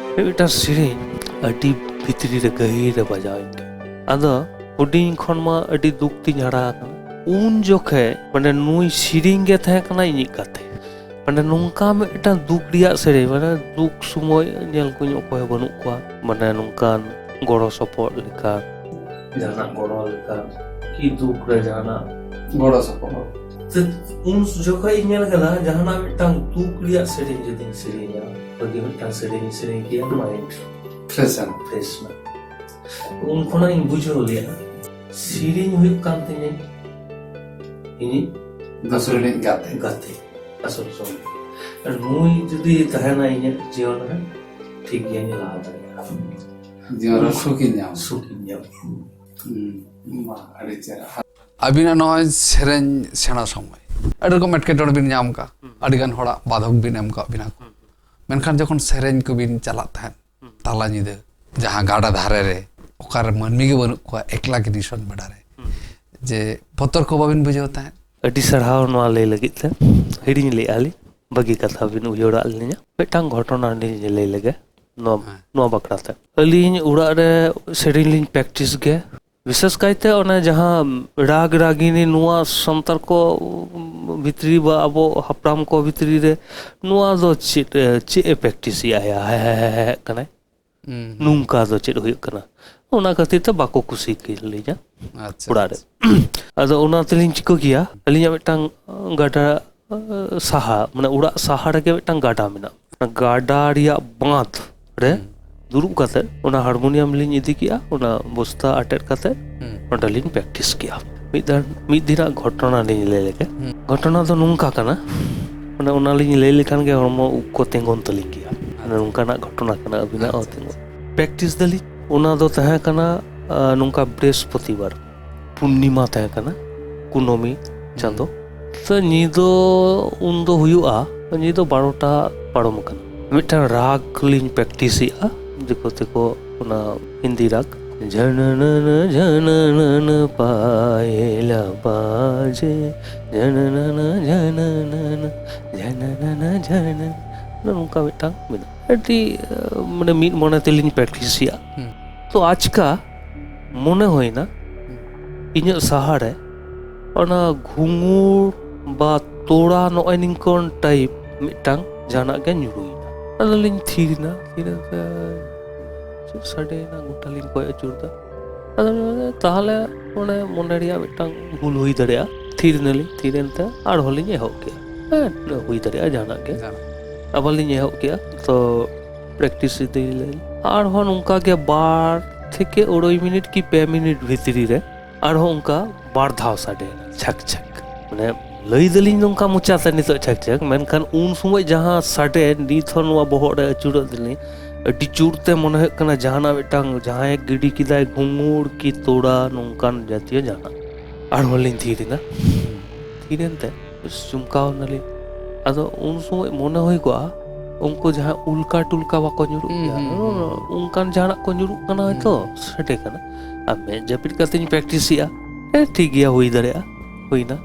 ᱢᱤᱫᱴᱟᱝ ᱥᱮᱨᱮᱧ ᱟᱹᱰᱤ ᱵᱷᱤᱛᱨᱤ ᱨᱮ ᱜᱟᱹᱦᱤᱨ ᱨᱮ ᱵᱟᱡᱟᱣ ᱤᱧ ᱠᱟᱱᱟ᱾ ᱟᱫᱚ ᱦᱩᱰᱤᱧ ᱠᱷᱚᱱ ᱢᱟ ᱟᱹᱰᱤ ᱫᱩᱠ ᱛᱤᱧ ᱦᱟᱨᱟ ᱟᱠᱟᱱᱟ᱾ ᱩᱱ ᱡᱚᱠᱷᱮᱡ ᱢᱟᱱᱮ ᱱᱩᱭ ᱥᱮᱨᱮᱧ ᱜᱮ ᱛᱟᱦᱮᱸ ᱠᱟᱱᱟ ᱤᱧᱤᱡ ᱜᱟᱛᱮ᱾ ᱢᱟᱱᱮ ᱱᱚᱝᱠᱟ ᱢᱤᱫᱴᱟᱝ ᱫᱩᱠ ᱨᱮᱭᱟᱜ ᱥᱮᱨᱮᱧ, ᱢᱟᱱᱮ ᱫᱩᱠ ᱥᱚᱢᱚᱭ ᱧᱮᱞ ᱠᱚᱧ ᱚᱠᱚᱭ ᱦᱚᱸ ᱵᱟᱹᱱᱩᱜ ᱠᱚᱣᱟ, ᱢᱟᱱᱮ ᱱᱚᱝᱠᱟᱱ ᱜᱚᱲᱚ ᱥᱚᱯᱚᱦᱚᱫ ᱞᱮᱠᱟ, ᱡᱟᱦᱟᱱᱟᱜ ᱜᱚᱲᱚ ᱞᱮᱠᱟ, ᱠᱤ ᱫᱩᱠ ᱨᱮ ᱡᱟᱦᱟᱱᱟᱜ ᱜᱚᱲᱚ ᱥᱚᱯᱚᱦᱚᱫ᱾ ᱛᱚ, ᱩᱱ ᱡᱚᱠᱷᱚᱡ ᱤᱧ ᱧᱮᱞ ᱠᱮᱫᱟ, ᱡᱟᱦᱟᱱᱟᱜ ᱢᱤᱫᱴᱟᱝ ᱫᱩᱠ ᱨᱮᱭᱟᱜ ᱥᱮᱨᱮᱧ ᱡᱩᱫᱤᱧ ᱥᱮᱨᱮᱧᱟ, ᱵᱷᱟᱹᱜᱤ ᱢᱤᱫᱴᱟᱝ ᱥᱮᱨᱮᱧ ᱥᱮᱨᱮᱧ ᱠᱮᱭᱟ, ᱢᱟᱭᱤᱱᱰ ᱯᱷᱨᱮᱥ ᱮᱱᱟ᱾ ᱯᱷᱨᱮᱥ ᱮᱱᱟ᱾ ᱩᱱ ᱠᱷᱚᱱᱟᱜ ᱤᱧ ᱵᱩᱡᱷᱟᱹᱣ ᱞᱮᱫᱟ, ᱥᱮᱨᱮᱧ ᱦᱩᱭᱩᱜ ᱠᱟᱱ ᱛᱤᱧᱟᱹ ᱤᱧᱤᱡ ᱫᱩᱥᱨᱟᱹ ᱨᱤᱱᱤᱡ ᱜᱟᱛᱮ᱾ ᱜᱟᱛᱮ, ᱟᱥᱚᱞ ᱥᱚᱝᱜᱮ᱾ ᱟᱨ ᱱᱩᱭ ᱡᱩᱫᱤ ᱛᱟᱦᱮᱱᱟ ᱤᱧᱟᱹᱜ ᱡᱤᱭᱚᱱ ᱨᱮ, ᱴᱷᱤᱠ ᱜᱮᱭᱟᱧ ᱞᱟᱦᱟ ᱫᱟᱲᱮᱭᱟᱜᱼᱟ᱾ ᱡᱤᱭᱚᱱ ᱨᱮ ᱥᱩᱠᱤᱧ ᱧᱟᱢᱟ᱾ ᱥᱩᱠᱤᱧ ᱧᱟᱢᱟ᱾ ᱦᱩᱸ, ᱢᱟ, ᱟᱹᱰᱤ ᱪᱮᱦᱨᱟ᱾ ᱟᱹᱵᱤᱱᱟᱜ ᱱᱚᱜᱼᱚᱭ ᱥᱮᱨᱮᱧ ᱥᱮᱬᱟ ᱥᱚᱢᱚᱭ ᱟᱹᱰᱤ ᱨᱚᱠᱚᱢ ᱮᱴᱠᱮᱴᱚᱬᱮ ᱵᱤᱱ ᱧᱟᱢ ᱠᱟᱜᱼᱟ, ᱦᱩᱸ᱾ ᱟᱹᱰᱤ ᱜᱟᱱ ᱦᱚᱲᱟᱜ ᱵᱟᱫᱷᱚᱠ ᱵᱤᱱ ᱮᱢ ᱠᱟᱜ ᱵᱤᱱᱟ ᱠᱚ᱾ ᱦᱩᱸ, ᱦᱩᱸ᱾ ᱢᱮᱱᱠᱷᱟᱱ ᱡᱚᱠᱷᱚᱱ ᱥᱮᱨᱮᱧ ᱠᱚᱵᱤᱱ ᱪᱟᱞᱟᱜ ᱛᱟᱦᱮᱸᱫ, ᱦᱩᱸ᱾ ᱛᱟᱞᱟ ᱧᱤᱫᱟᱹ, ᱡᱟᱦᱟᱸ ᱜᱟᱰᱟ ᱫᱷᱟᱨᱮ ᱨᱮ, ᱚᱠᱟᱨᱮ ᱢᱟᱹᱱᱢᱤ ᱜᱮ ᱵᱟᱹᱱᱩᱜ ᱠᱚᱣᱟ, ᱮᱠᱞᱟ ᱜᱮ ᱱᱤᱥᱚᱱ ᱵᱮᱲᱟ ᱨᱮ, ᱦᱩᱸ᱾ ᱡᱮ ᱵᱚᱛᱚᱨ ᱠᱚ ᱵᱟᱵᱤᱱ ᱵᱩᱡᱷᱟᱹᱣ ᱛᱟᱦᱮᱸᱫ? ᱟᱹᱰᱤ ᱥᱟᱨᱦᱟᱣ ᱱᱚᱣᱟ ᱞᱟᱹᱭ ᱞᱟᱹᱜᱤᱫ ᱛᱮ᱾ ᱦᱤᱲᱤᱧ ᱞᱮᱫᱼᱟ ᱞᱤᱧ, ᱵᱷᱟᱹᱜᱤ ᱠᱟᱛᱷᱟ ᱵᱤᱱ ᱩᱭᱦᱟᱹᱨᱟᱜ ᱞᱤᱧᱟ᱾ ᱢᱤᱫᱴᱟᱝ ᱜᱷᱚᱴᱚᱱᱟ ᱞᱤᱧ ᱞᱟᱹᱭ ᱞᱮᱜᱮ ᱱᱚᱣᱟ, ᱦᱮᱸ᱾ ᱱᱚᱣᱟ ᱵᱟᱠᱷᱨᱟ ᱛᱮ᱾ ᱟᱹᱞᱤᱧ ᱚᱲᱟᱜ ᱨᱮ ᱥᱮᱨᱮᱧ ᱞᱤᱧ ᱯᱨᱮᱠᱴᱤᱥ ᱜᱮ, ᱵᱤᱥᱮᱥ ᱠᱟᱭᱛᱮ ᱚᱱᱮ ᱡᱟᱦᱟᱸ ᱨᱟᱜᱽ ᱨᱟᱜᱤᱱᱤ, ᱱᱚᱣᱟ ᱥᱟᱱᱛᱟᱲ ᱠᱚ ᱵᱷᱤᱛᱨᱤ ᱵᱟ ᱟᱵᱚ ᱦᱟᱯᱲᱟᱢ ᱠᱚ ᱵᱷᱤᱛᱨᱤ ᱨᱮ ᱱᱚᱣᱟ ᱫᱚ ᱪᱮᱫ, ᱪᱮᱫ ᱮ ᱯᱨᱮᱠᱴᱤᱥ ᱮᱫᱼᱟ? ᱦᱮ, ᱦᱮ, ᱦᱮ, ᱦᱮ ᱠᱟᱱᱟᱭ᱾ ᱦᱩᱸ, ᱦᱩᱸ᱾ ᱱᱚᱝᱠᱟ ᱫᱚ ᱪᱮᱫ ᱦᱩᱭᱩᱜ ᱠᱟᱱᱟ? ᱚᱱᱟ ᱠᱷᱟᱹᱛᱤᱨ ᱛᱮ ᱵᱟᱠᱚ ᱠᱩᱥᱤ ᱠᱮᱫ ᱞᱤᱧᱟ ᱟᱪᱪᱷᱟ ᱚᱲᱟᱜ ᱨᱮ᱾ ᱟᱫᱚ ᱚᱱᱟ ᱛᱮᱞᱤᱧ ᱪᱤᱠᱟᱹ ᱠᱮᱭᱟ, ᱟᱹᱞᱤᱧᱟᱜ ᱢᱤᱫᱴᱟᱝ ᱜᱟᱰᱟ ᱥᱟᱦᱟ, ᱢᱟᱱᱮ ᱚᱲᱟᱜ ᱥᱟᱦᱟ ᱨᱮᱜᱮ ᱢᱤᱫᱴᱟᱝ ᱜᱟᱰᱟ ᱢᱮᱱᱟᱜᱼᱟ᱾ ᱚᱱᱟ ᱜᱟᱰᱟ ᱨᱮᱭᱟᱜ ᱵᱟᱸᱫᱷ ᱨᱮ ᱫᱩᱲᱩᱵ ᱠᱟᱛᱮ ᱚᱱᱟ ᱦᱟᱨᱢᱳᱱᱤᱭᱟᱢ ᱞᱤᱧ ᱤᱫᱤ ᱠᱮᱜᱼᱟ, ᱚᱱᱟ ᱵᱚᱥᱛᱟ ᱟᱴᱮᱫ ᱠᱟᱛᱮ ᱚᱸᱰᱮ ᱞᱤᱧ ᱯᱨᱮᱠᱴᱤᱥ ᱠᱮᱜᱼᱟ᱾ ᱢᱤᱫ ᱫᱷᱟᱣ, ᱢᱤᱫ ᱫᱤᱱᱟᱜ ᱜᱷᱚᱴᱚᱱᱟ ᱞᱤᱧ ᱞᱟᱹᱭ ᱞᱮᱜᱮ᱾ ᱜᱷᱚᱴᱚᱱᱟ ᱫᱚ ᱱᱚᱝᱠᱟ ᱠᱟᱱᱟ, ᱢᱟᱱᱮ ᱚᱱᱟ ᱞᱤᱧ ᱞᱟᱹᱭ ᱞᱮᱠᱷᱟᱱ ᱜᱮ ᱦᱚᱲᱢᱚ ᱩᱵ ᱠᱚ ᱛᱤᱸᱜᱩᱱ ᱛᱟᱹᱞᱤᱧ ᱜᱮᱭᱟ᱾ ᱢᱟᱱᱮ ᱱᱚᱝᱠᱟᱱᱟᱜ ᱜᱷᱚᱴᱚᱱᱟ ᱠᱟᱱᱟ, ᱟᱹᱵᱤᱱᱟᱜ ᱦᱚᱸ ᱛᱤᱸᱜᱩᱱ᱾ ᱯᱨᱮᱠᱴᱤᱥ ᱫᱟᱞᱤᱧ, ᱚᱱᱟ ᱫᱚ ᱛᱟᱦᱮᱸ ᱠᱟᱱᱟ ᱟᱸ, ᱱᱚᱝᱠᱟ ᱵᱨᱤᱦᱚᱥᱯᱚᱛᱤᱵᱟᱨ ᱯᱩᱨᱱᱤᱢᱟ ᱛᱟᱦᱮᱸ ᱠᱟᱱᱟ, ᱠᱩᱱᱟᱹᱢᱤ ᱪᱟᱸᱫᱚ᱾ ᱛᱚ ᱧᱤᱫᱟᱹ ᱩᱱᱫᱚ ᱦᱩᱭᱩᱜᱼᱟ, ᱧᱤᱫᱟᱹ ᱵᱟᱨᱚᱴᱟ ᱯᱟᱨᱚᱢ ᱟᱠᱟᱱᱟ᱾ ᱢᱤᱫᱴᱟᱝ ᱨᱟᱜᱽ ᱞᱤᱧ ᱯᱨᱮᱠᱴᱤᱥ ᱮᱜᱼᱟ, ᱫᱤᱠᱩ ᱛᱮᱠᱚ ᱚᱱᱟ ᱦᱤᱱᱫᱤ ᱨᱟᱜᱽ, ᱡᱷᱟᱱᱟᱱᱟᱱᱟ ᱡᱷᱟᱱᱟᱱᱟᱱᱟ ᱯᱟᱭᱮᱞᱟ ᱵᱟᱡᱮ, ᱡᱷᱟᱱᱟᱱᱟᱱᱟ ᱡᱷᱟᱱᱟᱱᱟᱱᱟ ᱡᱷᱟᱱᱟᱱᱟᱱᱟ ᱡᱷᱟᱱᱟᱱ, ᱱᱚᱝᱠᱟ ᱢᱤᱫᱴᱟᱝ ᱢᱮᱱᱟᱜᱼᱟ᱾ ᱟᱹᱰᱤ ᱟᱸ, ᱢᱟᱱᱮ ᱢᱤᱫ ᱢᱚᱱᱮ ᱛᱮᱞᱤᱧ ᱯᱨᱮᱠᱴᱤᱥ ᱮᱜᱼᱟ᱾ ᱛᱚ ᱟᱪᱠᱟ ᱢᱚᱱᱮ ᱦᱩᱭᱱᱟ ᱤᱧᱟᱹᱜ ᱥᱟᱦᱟᱨᱮ ᱚᱱᱟ ᱜᱷᱩᱸᱜᱩᱲ ᱵᱟ ᱛᱚᱲᱟ ᱱᱚᱜᱼᱚᱭ ᱱᱤᱝᱠᱚᱱ ᱴᱟᱭᱤᱯ ᱢᱤᱫᱴᱟᱝ ᱡᱟᱦᱟᱱᱟᱜ ᱜᱮ ᱧᱩᱨᱩᱭᱮᱱᱟ᱾ ᱟᱫᱚᱞᱤᱧ ᱛᱷᱤᱨ ᱮᱱᱟ, ᱛᱷᱤᱨ ᱮᱱᱛᱮ ᱪᱮᱫ ᱥᱟᱰᱮᱭᱮᱱᱟ, ᱜᱚᱴᱟᱞᱤᱧ ᱠᱚᱭᱚᱜ ᱟᱹᱪᱩᱨ ᱮᱫᱟ᱾ ᱟᱫᱚ ᱛᱟᱦᱚᱞᱮ ᱚᱱᱮ ᱢᱚᱱᱮ ᱨᱮᱭᱟᱜ ᱢᱤᱫᱴᱟᱝ ᱵᱷᱩᱞ ᱦᱩᱭ ᱫᱟᱲᱮᱭᱟᱜᱼᱟ, ᱛᱷᱤᱨ ᱮᱱᱟᱞᱤᱧ, ᱛᱷᱤᱨ ᱮᱱᱛᱮ ᱟᱨᱦᱚᱸ ᱞᱤᱧ ᱮᱦᱚᱵ ᱠᱮᱜᱼᱟ᱾ ᱦᱮᱸ, ᱦᱩᱭ ᱫᱟᱲᱮᱭᱟᱜᱼᱟ ᱡᱟᱦᱟᱱᱟᱜ ᱜᱮ᱾ ᱟᱵᱟᱨ ᱞᱤᱧ ᱮᱦᱚᱵ ᱠᱮᱜᱼᱟ, ᱛᱚ ᱯᱨᱮᱠᱴᱤᱥ ᱤᱫᱤ ᱞᱟᱹᱜᱤᱫ ᱟᱨᱦᱚᱸ ᱱᱚᱝᱠᱟ ᱜᱮ ᱵᱟᱨ ᱛᱷᱮᱠᱮ ᱟᱹᱲᱟᱹᱭ ᱢᱤᱱᱤᱴ ᱠᱤ ᱯᱮ ᱢᱤᱱᱤᱴ ᱵᱷᱤᱛᱨᱤ ᱨᱮ ᱟᱨᱦᱚᱸ ᱚᱱᱠᱟ ᱵᱟᱨ ᱫᱷᱟᱣ ᱥᱟᱰᱮᱭᱮᱱᱟ ᱪᱷᱟᱠ ᱪᱷᱟᱠ᱾ ᱢᱟᱱᱮ ᱞᱟᱹᱭ ᱫᱟᱞᱤᱧ ᱱᱚᱝᱠᱟ ᱢᱚᱪᱟᱛᱮ ᱱᱤᱛᱚᱜ ᱪᱷᱟᱠ ᱪᱷᱟᱠ, ᱢᱮᱱᱠᱷᱟᱱ ᱩᱱ ᱥᱚᱢᱚᱭ ᱡᱟᱦᱟᱸ ᱥᱟᱰᱮ ᱱᱤᱛ ᱦᱚᱸ ᱱᱚᱣᱟ ᱵᱚᱦᱚᱜ ᱨᱮ ᱟᱹᱪᱩᱨᱚᱜ ᱫᱟᱞᱤᱧ, ᱟᱹᱰᱤ ᱡᱳᱨ ᱛᱮ ᱢᱚᱱᱮ ᱦᱩᱭᱩᱜ ᱠᱟᱱᱟ ᱡᱟᱦᱟᱱᱟᱜ ᱢᱤᱫᱴᱟᱝ ᱡᱟᱦᱟᱸᱭ ᱜᱤᱰᱤ ᱠᱮᱫᱟᱭ ᱜᱷᱩᱸᱜᱩᱲ ᱠᱤ ᱛᱚᱲᱟ ᱱᱚᱝᱠᱟᱱ ᱡᱟᱛᱤᱭᱚ ᱡᱟᱦᱟᱱᱟᱜ᱾ ᱟᱨᱦᱚᱸ ᱞᱤᱧ ᱛᱷᱤᱨ ᱮᱱᱟ, ᱛᱷᱤᱨ ᱮᱱᱛᱮ ᱪᱚᱢᱠᱟᱣ ᱮᱱᱟᱞᱤᱧ᱾ ᱟᱫᱚ ᱩᱱ ᱥᱚᱢᱚᱭ ᱢᱚᱱᱮ ᱦᱩᱭ ᱠᱚᱜᱼᱟ ᱩᱱᱠᱩ ᱡᱟᱦᱟᱸ ᱩᱞᱠᱟ ᱴᱩᱞᱠᱟ ᱵᱟᱠᱚ ᱧᱩᱨᱩᱜ ᱜᱮᱭᱟ, ᱚᱱᱠᱟᱱ ᱡᱟᱦᱟᱱᱟᱜ ᱠᱚ ᱧᱩᱨᱩᱜ ᱠᱟᱱᱟ ᱦᱚᱭᱛᱚ, ᱥᱟᱰᱮ ᱠᱟᱱᱟ᱾ ᱟᱨ ᱢᱮᱫ ᱡᱟᱹᱯᱤᱫ ᱠᱟᱛᱮᱧ ᱯᱨᱮᱠᱴᱤᱥ ᱮᱜᱼᱟ, ᱦᱮᱸ ᱴᱷᱤᱠ ᱜᱮᱭᱟ, ᱦᱩᱭ ᱫᱟᱲᱮᱭᱟᱜᱼᱟ, ᱦᱩᱭᱱᱟ᱾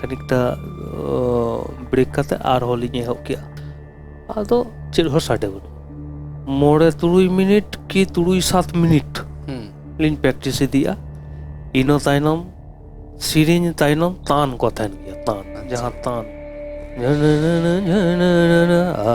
ᱠᱷᱟᱹᱱᱤᱠᱴᱟ ᱵᱨᱮᱠ ᱠᱟᱛᱮ ᱟᱨᱦᱚᱸ ᱞᱤᱧ ᱮᱦᱚᱵ ᱠᱮᱜᱼᱟ᱾ ᱟᱫᱚ ᱪᱮᱫ ᱦᱚᱸ ᱥᱟᱰᱮ ᱵᱟᱹᱱᱩᱜᱼᱟ᱾ ᱢᱚᱬᱮ ᱛᱩᱨᱩᱭ ᱢᱤᱱᱤᱴ ᱠᱤ ᱛᱩᱨᱩᱭ ᱥᱟᱛ ᱢᱤᱱᱤᱴ ᱞᱤᱧ ᱯᱨᱮᱠᱴᱤᱥ ᱤᱫᱤᱭᱮᱜᱼᱟ᱾ ᱤᱱᱟᱹ ᱛᱟᱭᱱᱚᱢ ᱥᱮᱨᱮᱧ ᱛᱟᱭᱱᱚᱢ ᱛᱟᱱ ᱠᱚ ᱛᱟᱦᱮᱱ ᱜᱮᱭᱟ, ᱛᱟᱱ, ᱡᱟᱦᱟᱸ ᱛᱟᱱ, ᱡᱷᱟᱱᱟᱱᱟᱱᱟ, ᱡᱷᱟᱱᱟᱱᱟᱱᱟ, ᱟ,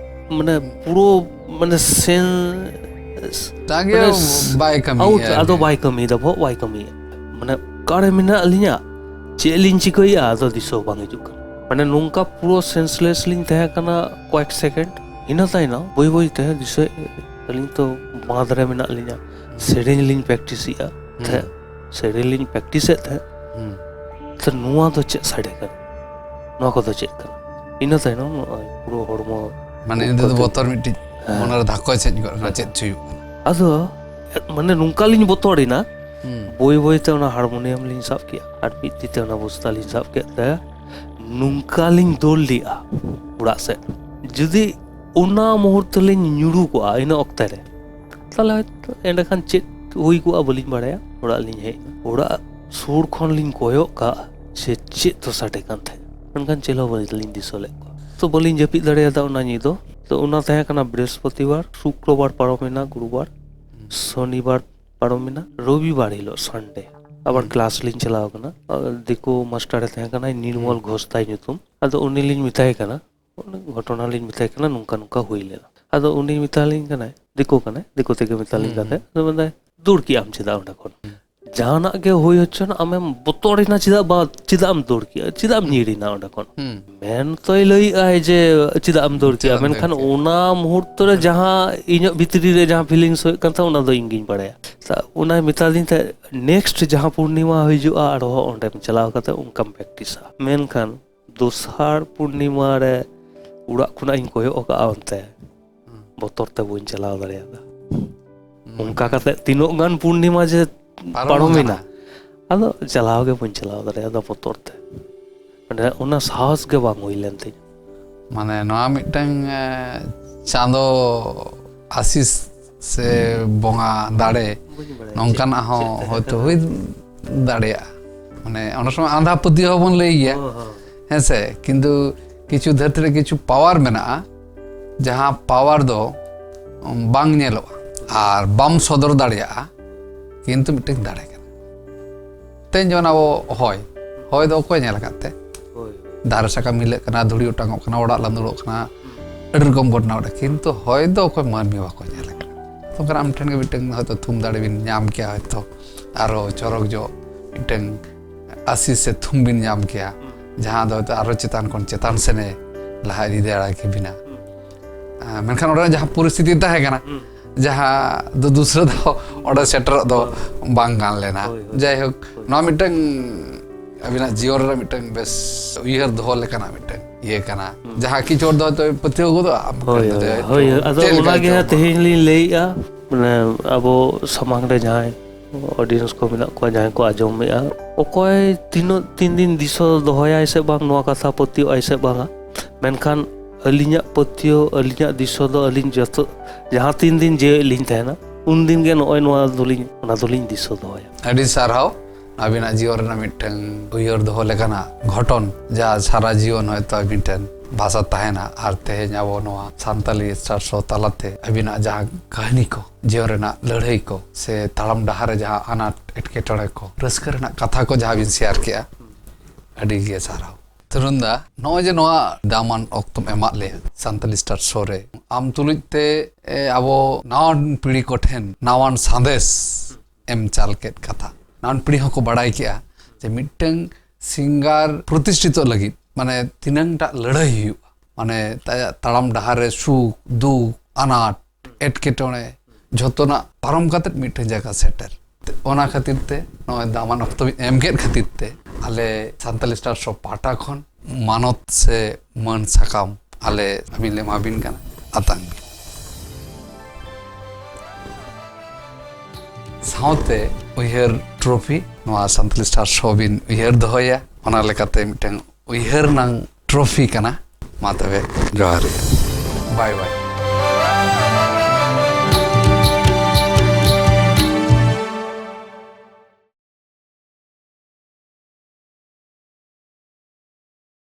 ᱢᱟᱱᱮ ᱯᱩᱨᱟᱹ ᱢᱟᱱᱮ sense ᱴᱟᱜᱮ ᱢᱟᱱᱮ ᱵᱟᱭ ᱠᱟᱹᱢᱤᱭᱮᱫᱼᱟ out, ᱟᱫᱚ ᱟᱨᱠᱤ᱾ ᱵᱟᱭ ᱠᱟᱹᱢᱤᱭᱮᱫᱟ, ᱵᱚᱦᱚᱜ ᱵᱟᱭ ᱠᱟᱹᱢᱤᱭᱮᱫ᱾ ᱢᱟᱱᱮ ᱚᱠᱟᱨᱮ ᱢᱮᱱᱟᱜ ᱞᱤᱧᱟ, ᱪᱮᱫ ᱞᱤᱧ ᱪᱤᱠᱟᱹᱭᱮᱫᱼᱟ, ᱟᱫᱚ ᱫᱤᱥᱟᱹ ᱵᱟᱝ ᱦᱤᱡᱩᱜ ᱠᱟᱱᱟ᱾ ᱢᱟᱱᱮ ᱱᱚᱝᱠᱟ ᱯᱩᱨᱟᱹ senseless ᱞᱤᱧ ᱛᱟᱦᱮᱸ ᱠᱟᱱᱟ ᱠᱚᱭᱮᱠ second᱾ ᱤᱱᱟᱹ ᱛᱟᱭᱱᱚᱢ ᱵᱟᱹᱭ ᱵᱟᱹᱭ ᱛᱮ ᱫᱤᱥᱟᱹ, ᱟᱹᱞᱤᱧ ᱛᱚ ᱵᱟᱸᱫᱽ ᱨᱮ ᱢᱮᱱᱟᱜ ᱞᱤᱧᱟ, ᱥᱮᱨᱮᱧ ᱞᱤᱧ practice ᱮᱫᱼᱟ ᱛᱟᱦᱮᱸᱫ, ᱥᱮᱨᱮᱧ ᱞᱤᱧ practice ᱮᱫ ᱛᱟᱦᱮᱸᱫ᱾ ᱦᱩᱸ᱾ ᱛᱚ ᱱᱚᱣᱟ ᱫᱚ ᱪᱮᱫ ᱥᱟᱰᱮ ᱠᱟᱱᱟ, ᱱᱚᱣᱟ ᱠᱚᱫᱚ ᱪᱮᱫ ᱠᱟᱱᱟ? ᱤᱱᱟᱹ ᱛᱟᱭᱱᱚᱢ ᱱᱚᱜᱼᱚᱭ ᱯᱩᱨᱟᱹ ᱦᱚᱲᱢᱚ ᱢᱟᱱᱮ ᱤᱧ ᱫᱚ ᱵᱚᱛᱚᱨ ᱢᱤᱫᱴᱤᱡ ᱢᱚᱱᱮᱨᱮ ᱫᱷᱟᱠᱚ ᱦᱮᱡ ᱜᱚᱫ ᱮᱱᱟ, ᱪᱮᱫ ᱪᱚ ᱦᱩᱭᱩᱜ ᱠᱟᱱᱟ᱾ ᱟᱫᱚ ᱢᱟᱱᱮ ᱱᱚᱝᱠᱟ ᱞᱤᱧ ᱵᱚᱛᱚᱨ ᱮᱱᱟ, ᱦᱩᱸ᱾ ᱵᱟᱹᱭ ᱵᱟᱹᱭ ᱛᱮ ᱚᱱᱟ ᱦᱟᱨᱢᱳᱱᱤᱭᱟᱢ ᱞᱤᱧ ᱥᱟᱵ ᱠᱮᱜᱼᱟ ᱟᱨ ᱢᱤᱫ ᱛᱤ ᱛᱮ ᱚᱱᱟ ᱵᱚᱥᱛᱟ ᱞᱤᱧ ᱥᱟᱵ ᱠᱮᱫ ᱛᱮ ᱱᱚᱝᱠᱟ ᱞᱤᱧ ᱫᱟᱹᱲ ᱞᱮᱜᱼᱟ ᱚᱲᱟᱜ ᱥᱮᱫ᱾ ᱡᱩᱫᱤ ᱚᱱᱟ ᱢᱩᱦᱩᱨᱛᱚ ᱞᱤᱧ ᱧᱩᱨᱩ ᱠᱚᱜᱼᱟ ᱤᱱᱟᱹ ᱚᱠᱛᱮ ᱨᱮ, ᱛᱟᱦᱞᱮ ᱦᱚᱭᱛᱳ ᱮᱸᱰᱮᱠᱷᱟᱱ ᱪᱮᱫ ᱦᱩᱭ ᱠᱚᱜᱼᱟ ᱵᱟᱹᱞᱤᱧ ᱵᱟᱲᱟᱭᱟ᱾ ᱚᱲᱟᱜ ᱞᱤᱧ ᱦᱮᱡ ᱮᱱᱟ, ᱚᱲᱟᱜ ᱥᱩᱨ ᱠᱷᱚᱱ ᱞᱤᱧ ᱠᱚᱭᱚᱜ ᱠᱟᱜᱼᱟ ᱡᱮ ᱪᱮᱫ ᱫᱚ ᱥᱟᱰᱮ ᱠᱟᱱ ᱛᱟᱦᱮᱸᱫ, ᱢᱮᱱᱠᱷᱟᱱ ᱪᱮᱫ ᱦᱚᱸ ᱵᱟᱹᱞᱤᱧ ᱫᱤᱥᱟᱹ ᱞᱮᱫ ᱠᱚᱣᱟ᱾ ᱛᱚ ᱵᱟᱹᱞᱤᱧ ᱡᱟᱹᱯᱤᱫ ᱫᱟᱲᱮᱭᱟᱫᱟ ᱚᱱᱟ ᱧᱤᱫᱟᱹ᱾ ᱛᱚ ᱚᱱᱟ ᱛᱟᱦᱮᱸ ᱠᱟᱱᱟ ᱵᱨᱤᱦᱚᱥᱯᱚᱛᱤᱵᱟᱨ, ᱥᱩᱠᱨᱚᱵᱟᱨ ᱯᱟᱨᱚᱢᱮᱱᱟ, ᱜᱩᱨᱩᱵᱟᱨ, ᱥᱚᱱᱤᱵᱟᱨ ᱯᱟᱨᱚᱢᱮᱱᱟ, ᱨᱚᱵᱤᱵᱟᱨ ᱦᱤᱞᱳᱜ, ᱥᱟᱱᱰᱮ, ᱟᱵᱟᱨ ᱦᱩᱸ᱾ ᱠᱞᱟᱥ ᱞᱤᱧ ᱪᱟᱞᱟᱣ ᱠᱟᱱᱟ᱾ ᱟᱨ ᱫᱤᱠᱩ ᱢᱟᱥᱴᱟᱨᱮ ᱛᱟᱦᱮᱸ ᱠᱟᱱᱟᱭ, ᱱᱤᱨᱢᱚᱞ ᱦᱩᱸ᱾ ᱜᱷᱳᱥ ᱛᱟᱭ ᱧᱩᱛᱩᱢ᱾ ᱟᱫᱚ ᱩᱱᱤ ᱞᱤᱧ ᱢᱮᱛᱟᱭ ᱠᱟᱱᱟ, ᱜᱷᱚᱴᱚᱱᱟ ᱞᱤᱧ ᱢᱮᱛᱟᱭ ᱠᱟᱱᱟ, ᱱᱚᱝᱠᱟ ᱱᱚᱝᱠᱟ ᱦᱩᱭ ᱞᱮᱱᱟ᱾ ᱟᱫᱚ ᱩᱱᱤ ᱢᱮᱛᱟᱞᱤᱧ ᱠᱟᱱᱟᱭ, ᱫᱤᱠᱩ ᱠᱟᱱᱟᱭ, ᱫᱤᱠᱩ ᱛᱮᱜᱮ ᱢᱮᱛᱟᱞᱤᱧ ᱦᱩᱸ, ᱠᱟᱱ ᱦᱩᱸ᱾ ᱛᱟᱦᱮᱸᱫ, ᱟᱫᱚ ᱢᱮᱱᱫᱟᱭ, "ᱫᱟᱹᱲ ᱠᱮᱜ ᱟᱢ ᱪᱮᱫᱟᱜ ᱚᱸᱰᱮ ᱠᱷᱚᱱ? ᱡᱟᱦᱟᱱᱟᱜ ᱜᱮ ᱦᱩᱭ ᱦᱚᱪᱚᱱ, ᱟᱢᱮᱢ ᱵᱚᱛᱚᱨ ᱮᱱᱟ ᱪᱮᱫᱟᱜ ᱵᱟ, ᱪᱮᱫᱟᱜ ᱮᱢ ᱫᱟᱹᱲ ᱠᱮᱜᱼᱟ, ᱪᱮᱫᱟᱜ ᱮᱢ ᱧᱤᱨ ᱮᱱᱟ ᱚᱸᱰᱮ ᱠᱷᱚᱱ?" ᱦᱩᱸ᱾ ᱢᱮᱱ ᱛᱚᱭ ᱞᱟᱹᱭᱮᱜᱼᱟᱭ ᱡᱮ ᱪᱮᱫᱟᱜ ᱮᱢ ᱫᱟᱹᱲ ᱠᱮᱜᱼᱟ, ᱪᱮᱫᱟᱜ ᱮᱢ ᱫᱟᱹᱲ ᱢᱮᱱᱠᱷᱟᱱ ᱠᱮᱜᱼᱟ? ᱚᱱᱟ ᱢᱩᱦᱩᱨᱛᱚ ᱨᱮ ᱡᱟᱦᱟᱸ ᱤᱧᱟᱹᱜ ᱵᱷᱤᱛᱨᱤ ᱨᱮ ᱡᱟᱦᱟᱸ feelings ᱦᱩᱭᱩᱜ ᱠᱟᱱ ᱛᱟᱦᱮᱸᱫ, ᱚᱱᱟ ᱫᱚ ᱤᱧ ᱜᱤᱧ ᱵᱟᱲᱟᱭᱟ᱾ ᱛᱟ-, ᱚᱱᱟᱭ ᱢᱮᱛᱟᱫᱤᱧ ᱛᱟᱦᱮᱸᱫ, "next ᱡᱟᱦᱟᱸ ᱯᱩᱨᱱᱤᱢᱟ ᱦᱤᱡᱩᱜᱼᱟ, ᱟᱨᱦᱚᱸ ᱚᱸᱰᱮᱢ ᱪᱟᱞᱟᱣ ᱠᱟᱛᱮ ᱚᱱᱠᱟᱢ practiceᱟ᱾" ᱢᱮᱱᱠᱷᱟᱱ ᱫᱚᱥᱟᱨ ᱯᱩᱨᱱᱤᱢᱟ ᱨᱮ ᱚᱲᱟᱜ ᱠᱷᱚᱱᱟᱜ ᱤᱧ ᱠᱚᱭᱚᱜ ᱟᱠᱟᱫᱼᱟ ᱚᱱᱛᱮ, ᱦᱩᱸ᱾ ᱵᱚᱛᱚᱨ ᱛᱮ ᱵᱟᱹᱧ ᱪᱟᱞᱟᱣ ᱫᱟᱲᱮᱭᱟᱫᱟ᱾ ᱦᱩᱸ᱾ ᱚᱱᱠᱟ ᱠᱟᱛᱮ ᱛᱤᱱᱟᱹᱜ ᱜᱟᱱ ᱯᱩᱨᱱᱤᱢᱟ ᱡᱮ ᱯᱟᱨᱚᱢ ᱯᱟᱨᱚᱢᱮᱱᱟ, ᱟᱠᱟᱱᱟ᱾ ᱟᱫᱚ ᱪᱟᱞᱟᱣ ᱜᱮ ᱵᱟᱹᱧ ᱪᱟᱞᱟᱣ ᱫᱟᱲᱮᱭᱟᱫᱟ ᱵᱚᱛᱚᱨ ᱛᱮ᱾ ᱢᱟᱱᱮ ᱚᱱᱟ ᱥᱟᱦᱚᱥ ᱜᱮ ᱵᱟᱝ ᱦᱩᱭ ᱞᱮᱱ ᱛᱤᱧᱟ᱾ ᱢᱟᱱᱮ ᱱᱚᱣᱟ ᱢᱤᱫᱴᱟᱝ ᱮ, ᱪᱟᱸᱫᱚ ᱟᱥᱤᱥ ᱥᱮ ᱵᱚᱸᱜᱟ ᱫᱟᱲᱮ ᱵᱟᱹᱧ ᱵᱟᱲᱟᱭᱟ ᱱᱚᱝᱠᱟᱱᱟᱜ ᱪᱮᱫ, ᱦᱚᱸ ᱪᱮᱫ ᱛᱟᱦᱮᱸ ᱦᱚᱭᱛᱳ ᱠᱟᱱᱟ᱾ ᱦᱩᱭ ᱫᱟᱲᱮᱭᱟᱜᱼᱟ᱾ ᱢᱟᱱᱮ ᱚᱱᱟ ᱥᱚᱢᱚᱭ ᱟᱸᱫᱷᱟ ᱯᱟᱹᱛᱭᱟᱹᱣ ᱦᱚᱸᱵᱚᱱ ᱞᱟᱹᱭ ᱜᱮᱭᱟ᱾ ᱦᱚᱸ, ᱦᱚᱸ᱾ ᱦᱮᱸ ᱥᱮ? ᱠᱤᱱᱛᱩ ᱠᱤᱪᱷᱩ ᱫᱷᱟᱹᱨᱛᱤ ᱨᱮ ᱠᱤᱪᱷᱩ ᱯᱟᱣᱟᱨ ᱢᱮᱱᱟᱜᱼᱟ, ᱡᱟᱦᱟᱸ ᱯᱟᱣᱟᱨ ᱫᱚ ᱵᱟᱝ ᱧᱮᱞᱚᱜᱼᱟ ᱟᱨ ᱵᱟᱢ ᱥᱚᱫᱚᱨ ᱫᱟᱲᱮᱭᱟᱜᱼᱟ, ᱠᱤᱱᱛᱩ ᱢᱤᱫᱴᱮᱱ ᱫᱟᱲᱮ ᱠᱟᱱᱟ᱾ ᱛᱮᱦᱮᱧ ᱡᱮᱢᱚᱱ ᱟᱵᱚ ᱦᱚᱭ, ᱦᱚᱭ ᱫᱚ ᱚᱠᱚᱭ ᱧᱮᱞ ᱟᱠᱟᱫ ᱛᱮ? ᱦᱳᱭ᱾ ᱫᱟᱨᱮ ᱥᱟᱠᱟᱢ ᱦᱤᱞᱟᱹᱜ ᱠᱟᱱᱟ, ᱫᱷᱩᱲᱤ ᱚᱴᱟᱝᱚᱜ ᱠᱟᱱᱟ, ᱚᱲᱟᱜ ᱞᱟᱸᱫᱩᱲᱚᱜ ᱠᱟᱱᱟ, ᱟᱹᱰᱤ ᱨᱚᱠᱚᱢ ᱜᱷᱚᱴᱚᱱᱟ ᱜᱷᱚᱴᱟᱜ, ᱠᱤᱱᱛᱩ ᱦᱚᱭ ᱫᱚ ᱚᱠᱚᱭ ᱢᱟᱹᱱᱢᱤ ᱵᱟᱠᱚ ᱧᱮᱞ ᱟᱠᱟᱫᱟ᱾ ᱛᱚᱠᱷᱚᱱ ᱟᱢ ᱴᱷᱮᱱ ᱜᱮ ᱢᱤᱫᱴᱮᱱ ᱦᱚᱭᱛᱳ ᱛᱷᱩᱢ ᱫᱟᱲᱮ ᱵᱤᱱ ᱧᱟᱢ ᱠᱮᱭᱟ, ᱦᱚᱭᱛᱳ ᱟᱨᱚ ᱪᱚᱨᱚᱠ ᱧᱚᱜ ᱢᱤᱫᱴᱮᱱ ᱟᱥᱤᱥ ᱥᱮ ᱛᱷᱩᱢ ᱵᱤᱱ ᱧᱟᱢ ᱠᱮᱭᱟ, ᱡᱟᱦᱟᱸ ᱫᱚ ᱦᱚᱭᱛᱳ ᱟᱨᱚ ᱪᱮᱛᱟᱱ ᱠᱷᱚᱱ ᱪᱮᱛᱟᱱ ᱥᱮᱱᱮ ᱞᱟᱦᱟ ᱤᱫᱤ ᱫᱟᱲᱮ ᱠᱮᱵᱤᱱᱟ᱾ ᱟᱸ, ᱢᱮᱱᱠᱷᱟᱱ ᱚᱸᱰᱮ ᱡᱟᱦᱟᱸ ᱯᱚᱨᱤᱥᱛᱷᱤᱛᱤ ᱛᱟᱦᱮᱸ ᱠᱟᱱᱟ, ᱡᱟᱦᱟᱸ ᱫᱚ ᱫᱩᱥᱨᱟᱹ ᱫᱚ ᱚᱸᱰᱮ ᱥᱮᱴᱮᱨᱚᱜ ᱫᱚ ᱵᱟᱝ ᱜᱟᱱ ᱞᱮᱱᱟ᱾ ᱦᱳᱭ, ᱦᱳᱭ᱾ ᱡᱟᱭᱦᱳᱠ, ᱦᱳᱭ᱾ ᱱᱚᱣᱟ ᱢᱤᱫᱴᱟᱝ ᱟᱹᱵᱤᱱᱟᱜ ᱡᱤᱭᱚᱱ ᱨᱮ ᱢᱤᱫᱴᱟᱝ ᱵᱮᱥ ᱩᱭᱦᱟᱹᱨ ᱫᱚᱦᱚ ᱞᱮᱠᱟᱱᱟᱜ ᱢᱤᱫᱴᱟᱝ ᱤᱭᱟᱹ ᱠᱟᱱᱟ᱾ ᱦᱩᱸ᱾ ᱡᱟᱦᱟᱸ ᱠᱤᱪᱷᱩ ᱦᱚᱲ ᱫᱚ ᱦᱚᱭᱛᱳ ᱯᱟᱹᱛᱭᱟᱹᱣ ᱜᱚᱫᱚᱜᱼᱟ, ᱟᱢ ᱦᱳᱭ, ᱴᱷᱮᱱ ᱫᱚ ᱦᱳᱭ, ᱡᱟᱭᱦᱳᱠ, ᱦᱳᱭ᱾ ᱟᱫᱚ ᱪᱮᱫ ᱞᱮᱠᱟ ᱚᱱᱟ ᱜᱮ ᱪᱚ ᱦᱟᱸᱜ ᱢᱚᱱᱮ᱾ ᱛᱮᱦᱮᱧ ᱞᱤᱧ ᱞᱟᱹᱭᱮᱜᱼᱟ, ᱢᱟᱱᱮ ᱟᱵᱚ ᱥᱟᱢᱟᱝ ᱨᱮ ᱡᱟᱦᱟᱸᱭ audience ᱠᱚ ᱢᱮᱱᱟᱜ ᱠᱚᱣᱟ, ᱡᱟᱦᱟᱸᱭ ᱠᱚ ᱟᱸᱡᱚᱢᱮᱜᱼᱟ, ᱚᱠᱚᱭ ᱛᱤᱱᱟᱹᱜ ᱛᱤᱱ ᱫᱤᱱ ᱫᱤᱥᱟᱹ ᱫᱚᱦᱚᱭᱟᱭ ᱥᱮ ᱵᱟᱝ, ᱱᱚᱣᱟ ᱠᱟᱛᱷᱟ ᱯᱟᱹᱛᱭᱟᱹᱣ ᱟᱭ ᱥᱮ ᱵᱟᱝᱟ, ᱢᱮᱱᱠᱷᱟᱱ ᱟᱹᱞᱤᱧᱟᱜ ᱯᱟᱹᱛᱭᱟᱹᱣ, ᱟᱹᱞᱤᱧᱟᱜ ᱫᱤᱥᱟᱹ ᱫᱚ ᱟᱹᱞᱤᱧ ᱡᱚᱛᱚ, ᱡᱟᱦᱟᱸ ᱛᱤᱱ ᱫᱤᱱ ᱡᱤᱣᱮᱫ ᱞᱤᱧ ᱛᱟᱦᱮᱱᱟ, ᱩᱱ ᱫᱤᱱ ᱜᱮ ᱱᱚᱜᱼᱚᱭ ᱱᱚᱣᱟ ᱫᱚᱞᱤᱧ, ᱚᱱᱟ ᱫᱚᱞᱤᱧ ᱫᱤᱥᱟᱹ ᱫᱚᱦᱚᱭᱟ᱾ ᱟᱹᱰᱤ ᱥᱟᱨᱦᱟᱣ᱾ ᱟᱹᱵᱤᱱᱟᱜ ᱡᱤᱭᱚᱱ ᱨᱮᱱᱟᱜ ᱢᱤᱫᱴᱟᱝ ᱩᱭᱦᱟᱹᱨ ᱫᱚᱦᱚ ᱞᱮᱠᱟᱱᱟᱜ ᱜᱷᱚᱴᱚᱱ, ᱡᱟᱦᱟᱸ ᱥᱟᱨᱟ ᱡᱤᱭᱚᱱ ᱦᱚᱭᱛᱳ ᱟᱹᱵᱤᱱ ᱴᱷᱮᱱ ᱵᱷᱟᱥᱟ ᱛᱟᱦᱮᱱᱟ᱾ ᱟᱨ ᱛᱮᱦᱮᱧ ᱟᱵᱚ ᱱᱚᱣᱟ ᱥᱟᱱᱛᱟᱞᱤ Star Show ᱛᱟᱞᱟᱛᱮ ᱟᱹᱵᱤᱱᱟᱜ ᱡᱟᱦᱟᱸ ᱠᱟᱹᱦᱱᱤ ᱠᱚ, ᱡᱤᱭᱚᱱ ᱨᱮᱱᱟᱜ ᱞᱟᱹᱲᱦᱟᱹᱭ ᱠᱚ, ᱥᱮ ᱛᱟᱲᱟᱢ ᱰᱟᱦᱟᱨ ᱨᱮ ᱡᱟᱦᱟᱸ ᱟᱱᱟᱴ ᱮᱴᱠᱮᱴᱚᱬᱮ ᱠᱚ, ᱨᱟᱹᱥᱠᱟᱹ ᱨᱮᱱᱟᱜ ᱠᱟᱛᱷᱟ ᱠᱚ ᱡᱟᱦᱟᱸ ᱵᱤᱱ share ᱠᱮᱜᱼᱟ, ᱟᱹᱰᱤ ᱜᱮ ᱥᱟᱨᱦᱟᱣ᱾ ᱛᱚᱨᱩᱱ ᱫᱟ, ᱱᱚᱜᱼᱚᱭ ᱡᱮ ᱱᱚᱣᱟ ᱫᱟᱢᱟᱱ ᱚᱠᱛᱚᱢ ᱮᱢᱟᱫ ᱞᱮᱭᱟ ᱥᱟᱱᱛᱟᱞᱤ Star Show ᱨᱮ, ᱟᱢ ᱛᱩᱞᱩᱡ ᱛᱮ, ᱮ, ᱟᱵᱚ ᱱᱟᱣᱟᱱ ᱯᱤᱲᱦᱤ ᱠᱚᱴᱷᱮᱱ ᱱᱟᱣᱟᱱ ᱥᱟᱸᱫᱮᱥ ᱮᱢ ᱪᱟᱞ ᱠᱮᱫ ᱠᱟᱛᱷᱟ, ᱱᱟᱣᱟᱱ ᱯᱤᱲᱦᱤ ᱦᱚᱸᱠᱚ ᱵᱟᱲᱟᱭ ᱠᱮᱜᱼᱟ ᱡᱮ ᱢᱤᱫᱴᱟᱝ singer ᱯᱨᱚᱛᱤᱥᱴᱷᱤᱛᱚᱜ ᱞᱟᱹᱜᱤᱫ, ᱢᱟᱱᱮ, ᱛᱤᱱᱟᱹᱝ ᱴᱟᱜ ᱞᱟᱹᱲᱦᱟᱹᱭ ᱦᱩᱭᱩᱜᱼᱟ, ᱢᱟᱱᱮ, ᱟᱭᱟᱜ ᱛᱟᱲᱟᱢ ᱰᱟᱦᱟᱨ ᱨᱮ ᱥᱩᱠ, ᱫᱩᱠ, ᱟᱱᱟᱴ, ᱮᱴᱠᱮᱴᱚᱬᱮ, ᱡᱷᱚᱛᱚᱱᱟᱜ ᱯᱟᱨᱚᱢ ᱠᱟᱛᱮᱫ ᱢᱤᱫᱴᱮᱱ ᱡᱟᱭᱜᱟ ᱥᱮᱴᱮᱨ᱾ ᱚᱱᱟ ᱠᱷᱟᱹᱛᱤᱨ ᱛᱮ ᱱᱚᱜᱼᱚᱭ ᱫᱟᱢᱟᱱ ᱚᱠᱛᱚ ᱵᱤᱱ ᱮᱢ ᱠᱮᱫ ᱠᱷᱟᱹᱛᱤᱨ ᱛᱮ ᱟᱞᱮ ᱥᱟᱱᱛᱟᱞᱤ Star Show ᱯᱟᱦᱴᱟ ᱠᱷᱚᱱ ᱢᱟᱱᱚᱛ ᱥᱮ ᱢᱟᱹᱱ ᱥᱟᱠᱟᱢ ᱟᱞᱮ ᱟᱹᱵᱤᱱ ᱞᱮ ᱮᱢᱟ ᱵᱤᱱ ᱠᱟᱱᱟ, ᱟᱛᱟᱝ ᱵᱤᱱ᱾ ᱥᱟᱶᱛᱮ ᱩᱭᱦᱟᱹᱨ ᱴᱨᱚᱯᱷᱤ, ᱱᱚᱣᱟ ᱥᱟᱱᱛᱟᱞᱤ Star Show ᱵᱤᱱ ᱩᱭᱦᱟᱹᱨ ᱫᱚᱦᱚᱭᱟ, ᱚᱱᱟ ᱞᱮᱠᱟᱛᱮ ᱢᱤᱫᱴᱟᱝ ᱩᱭᱦᱟᱹᱨ ᱱᱟᱝ ᱴᱨᱚᱯᱷᱤ ᱠᱟᱱᱟ᱾ ᱢᱟ ᱛᱚᱵᱮ, ᱡᱚᱦᱟᱨ ᱜᱮ᱾ ᱵᱟᱭ ᱵᱟᱭ᱾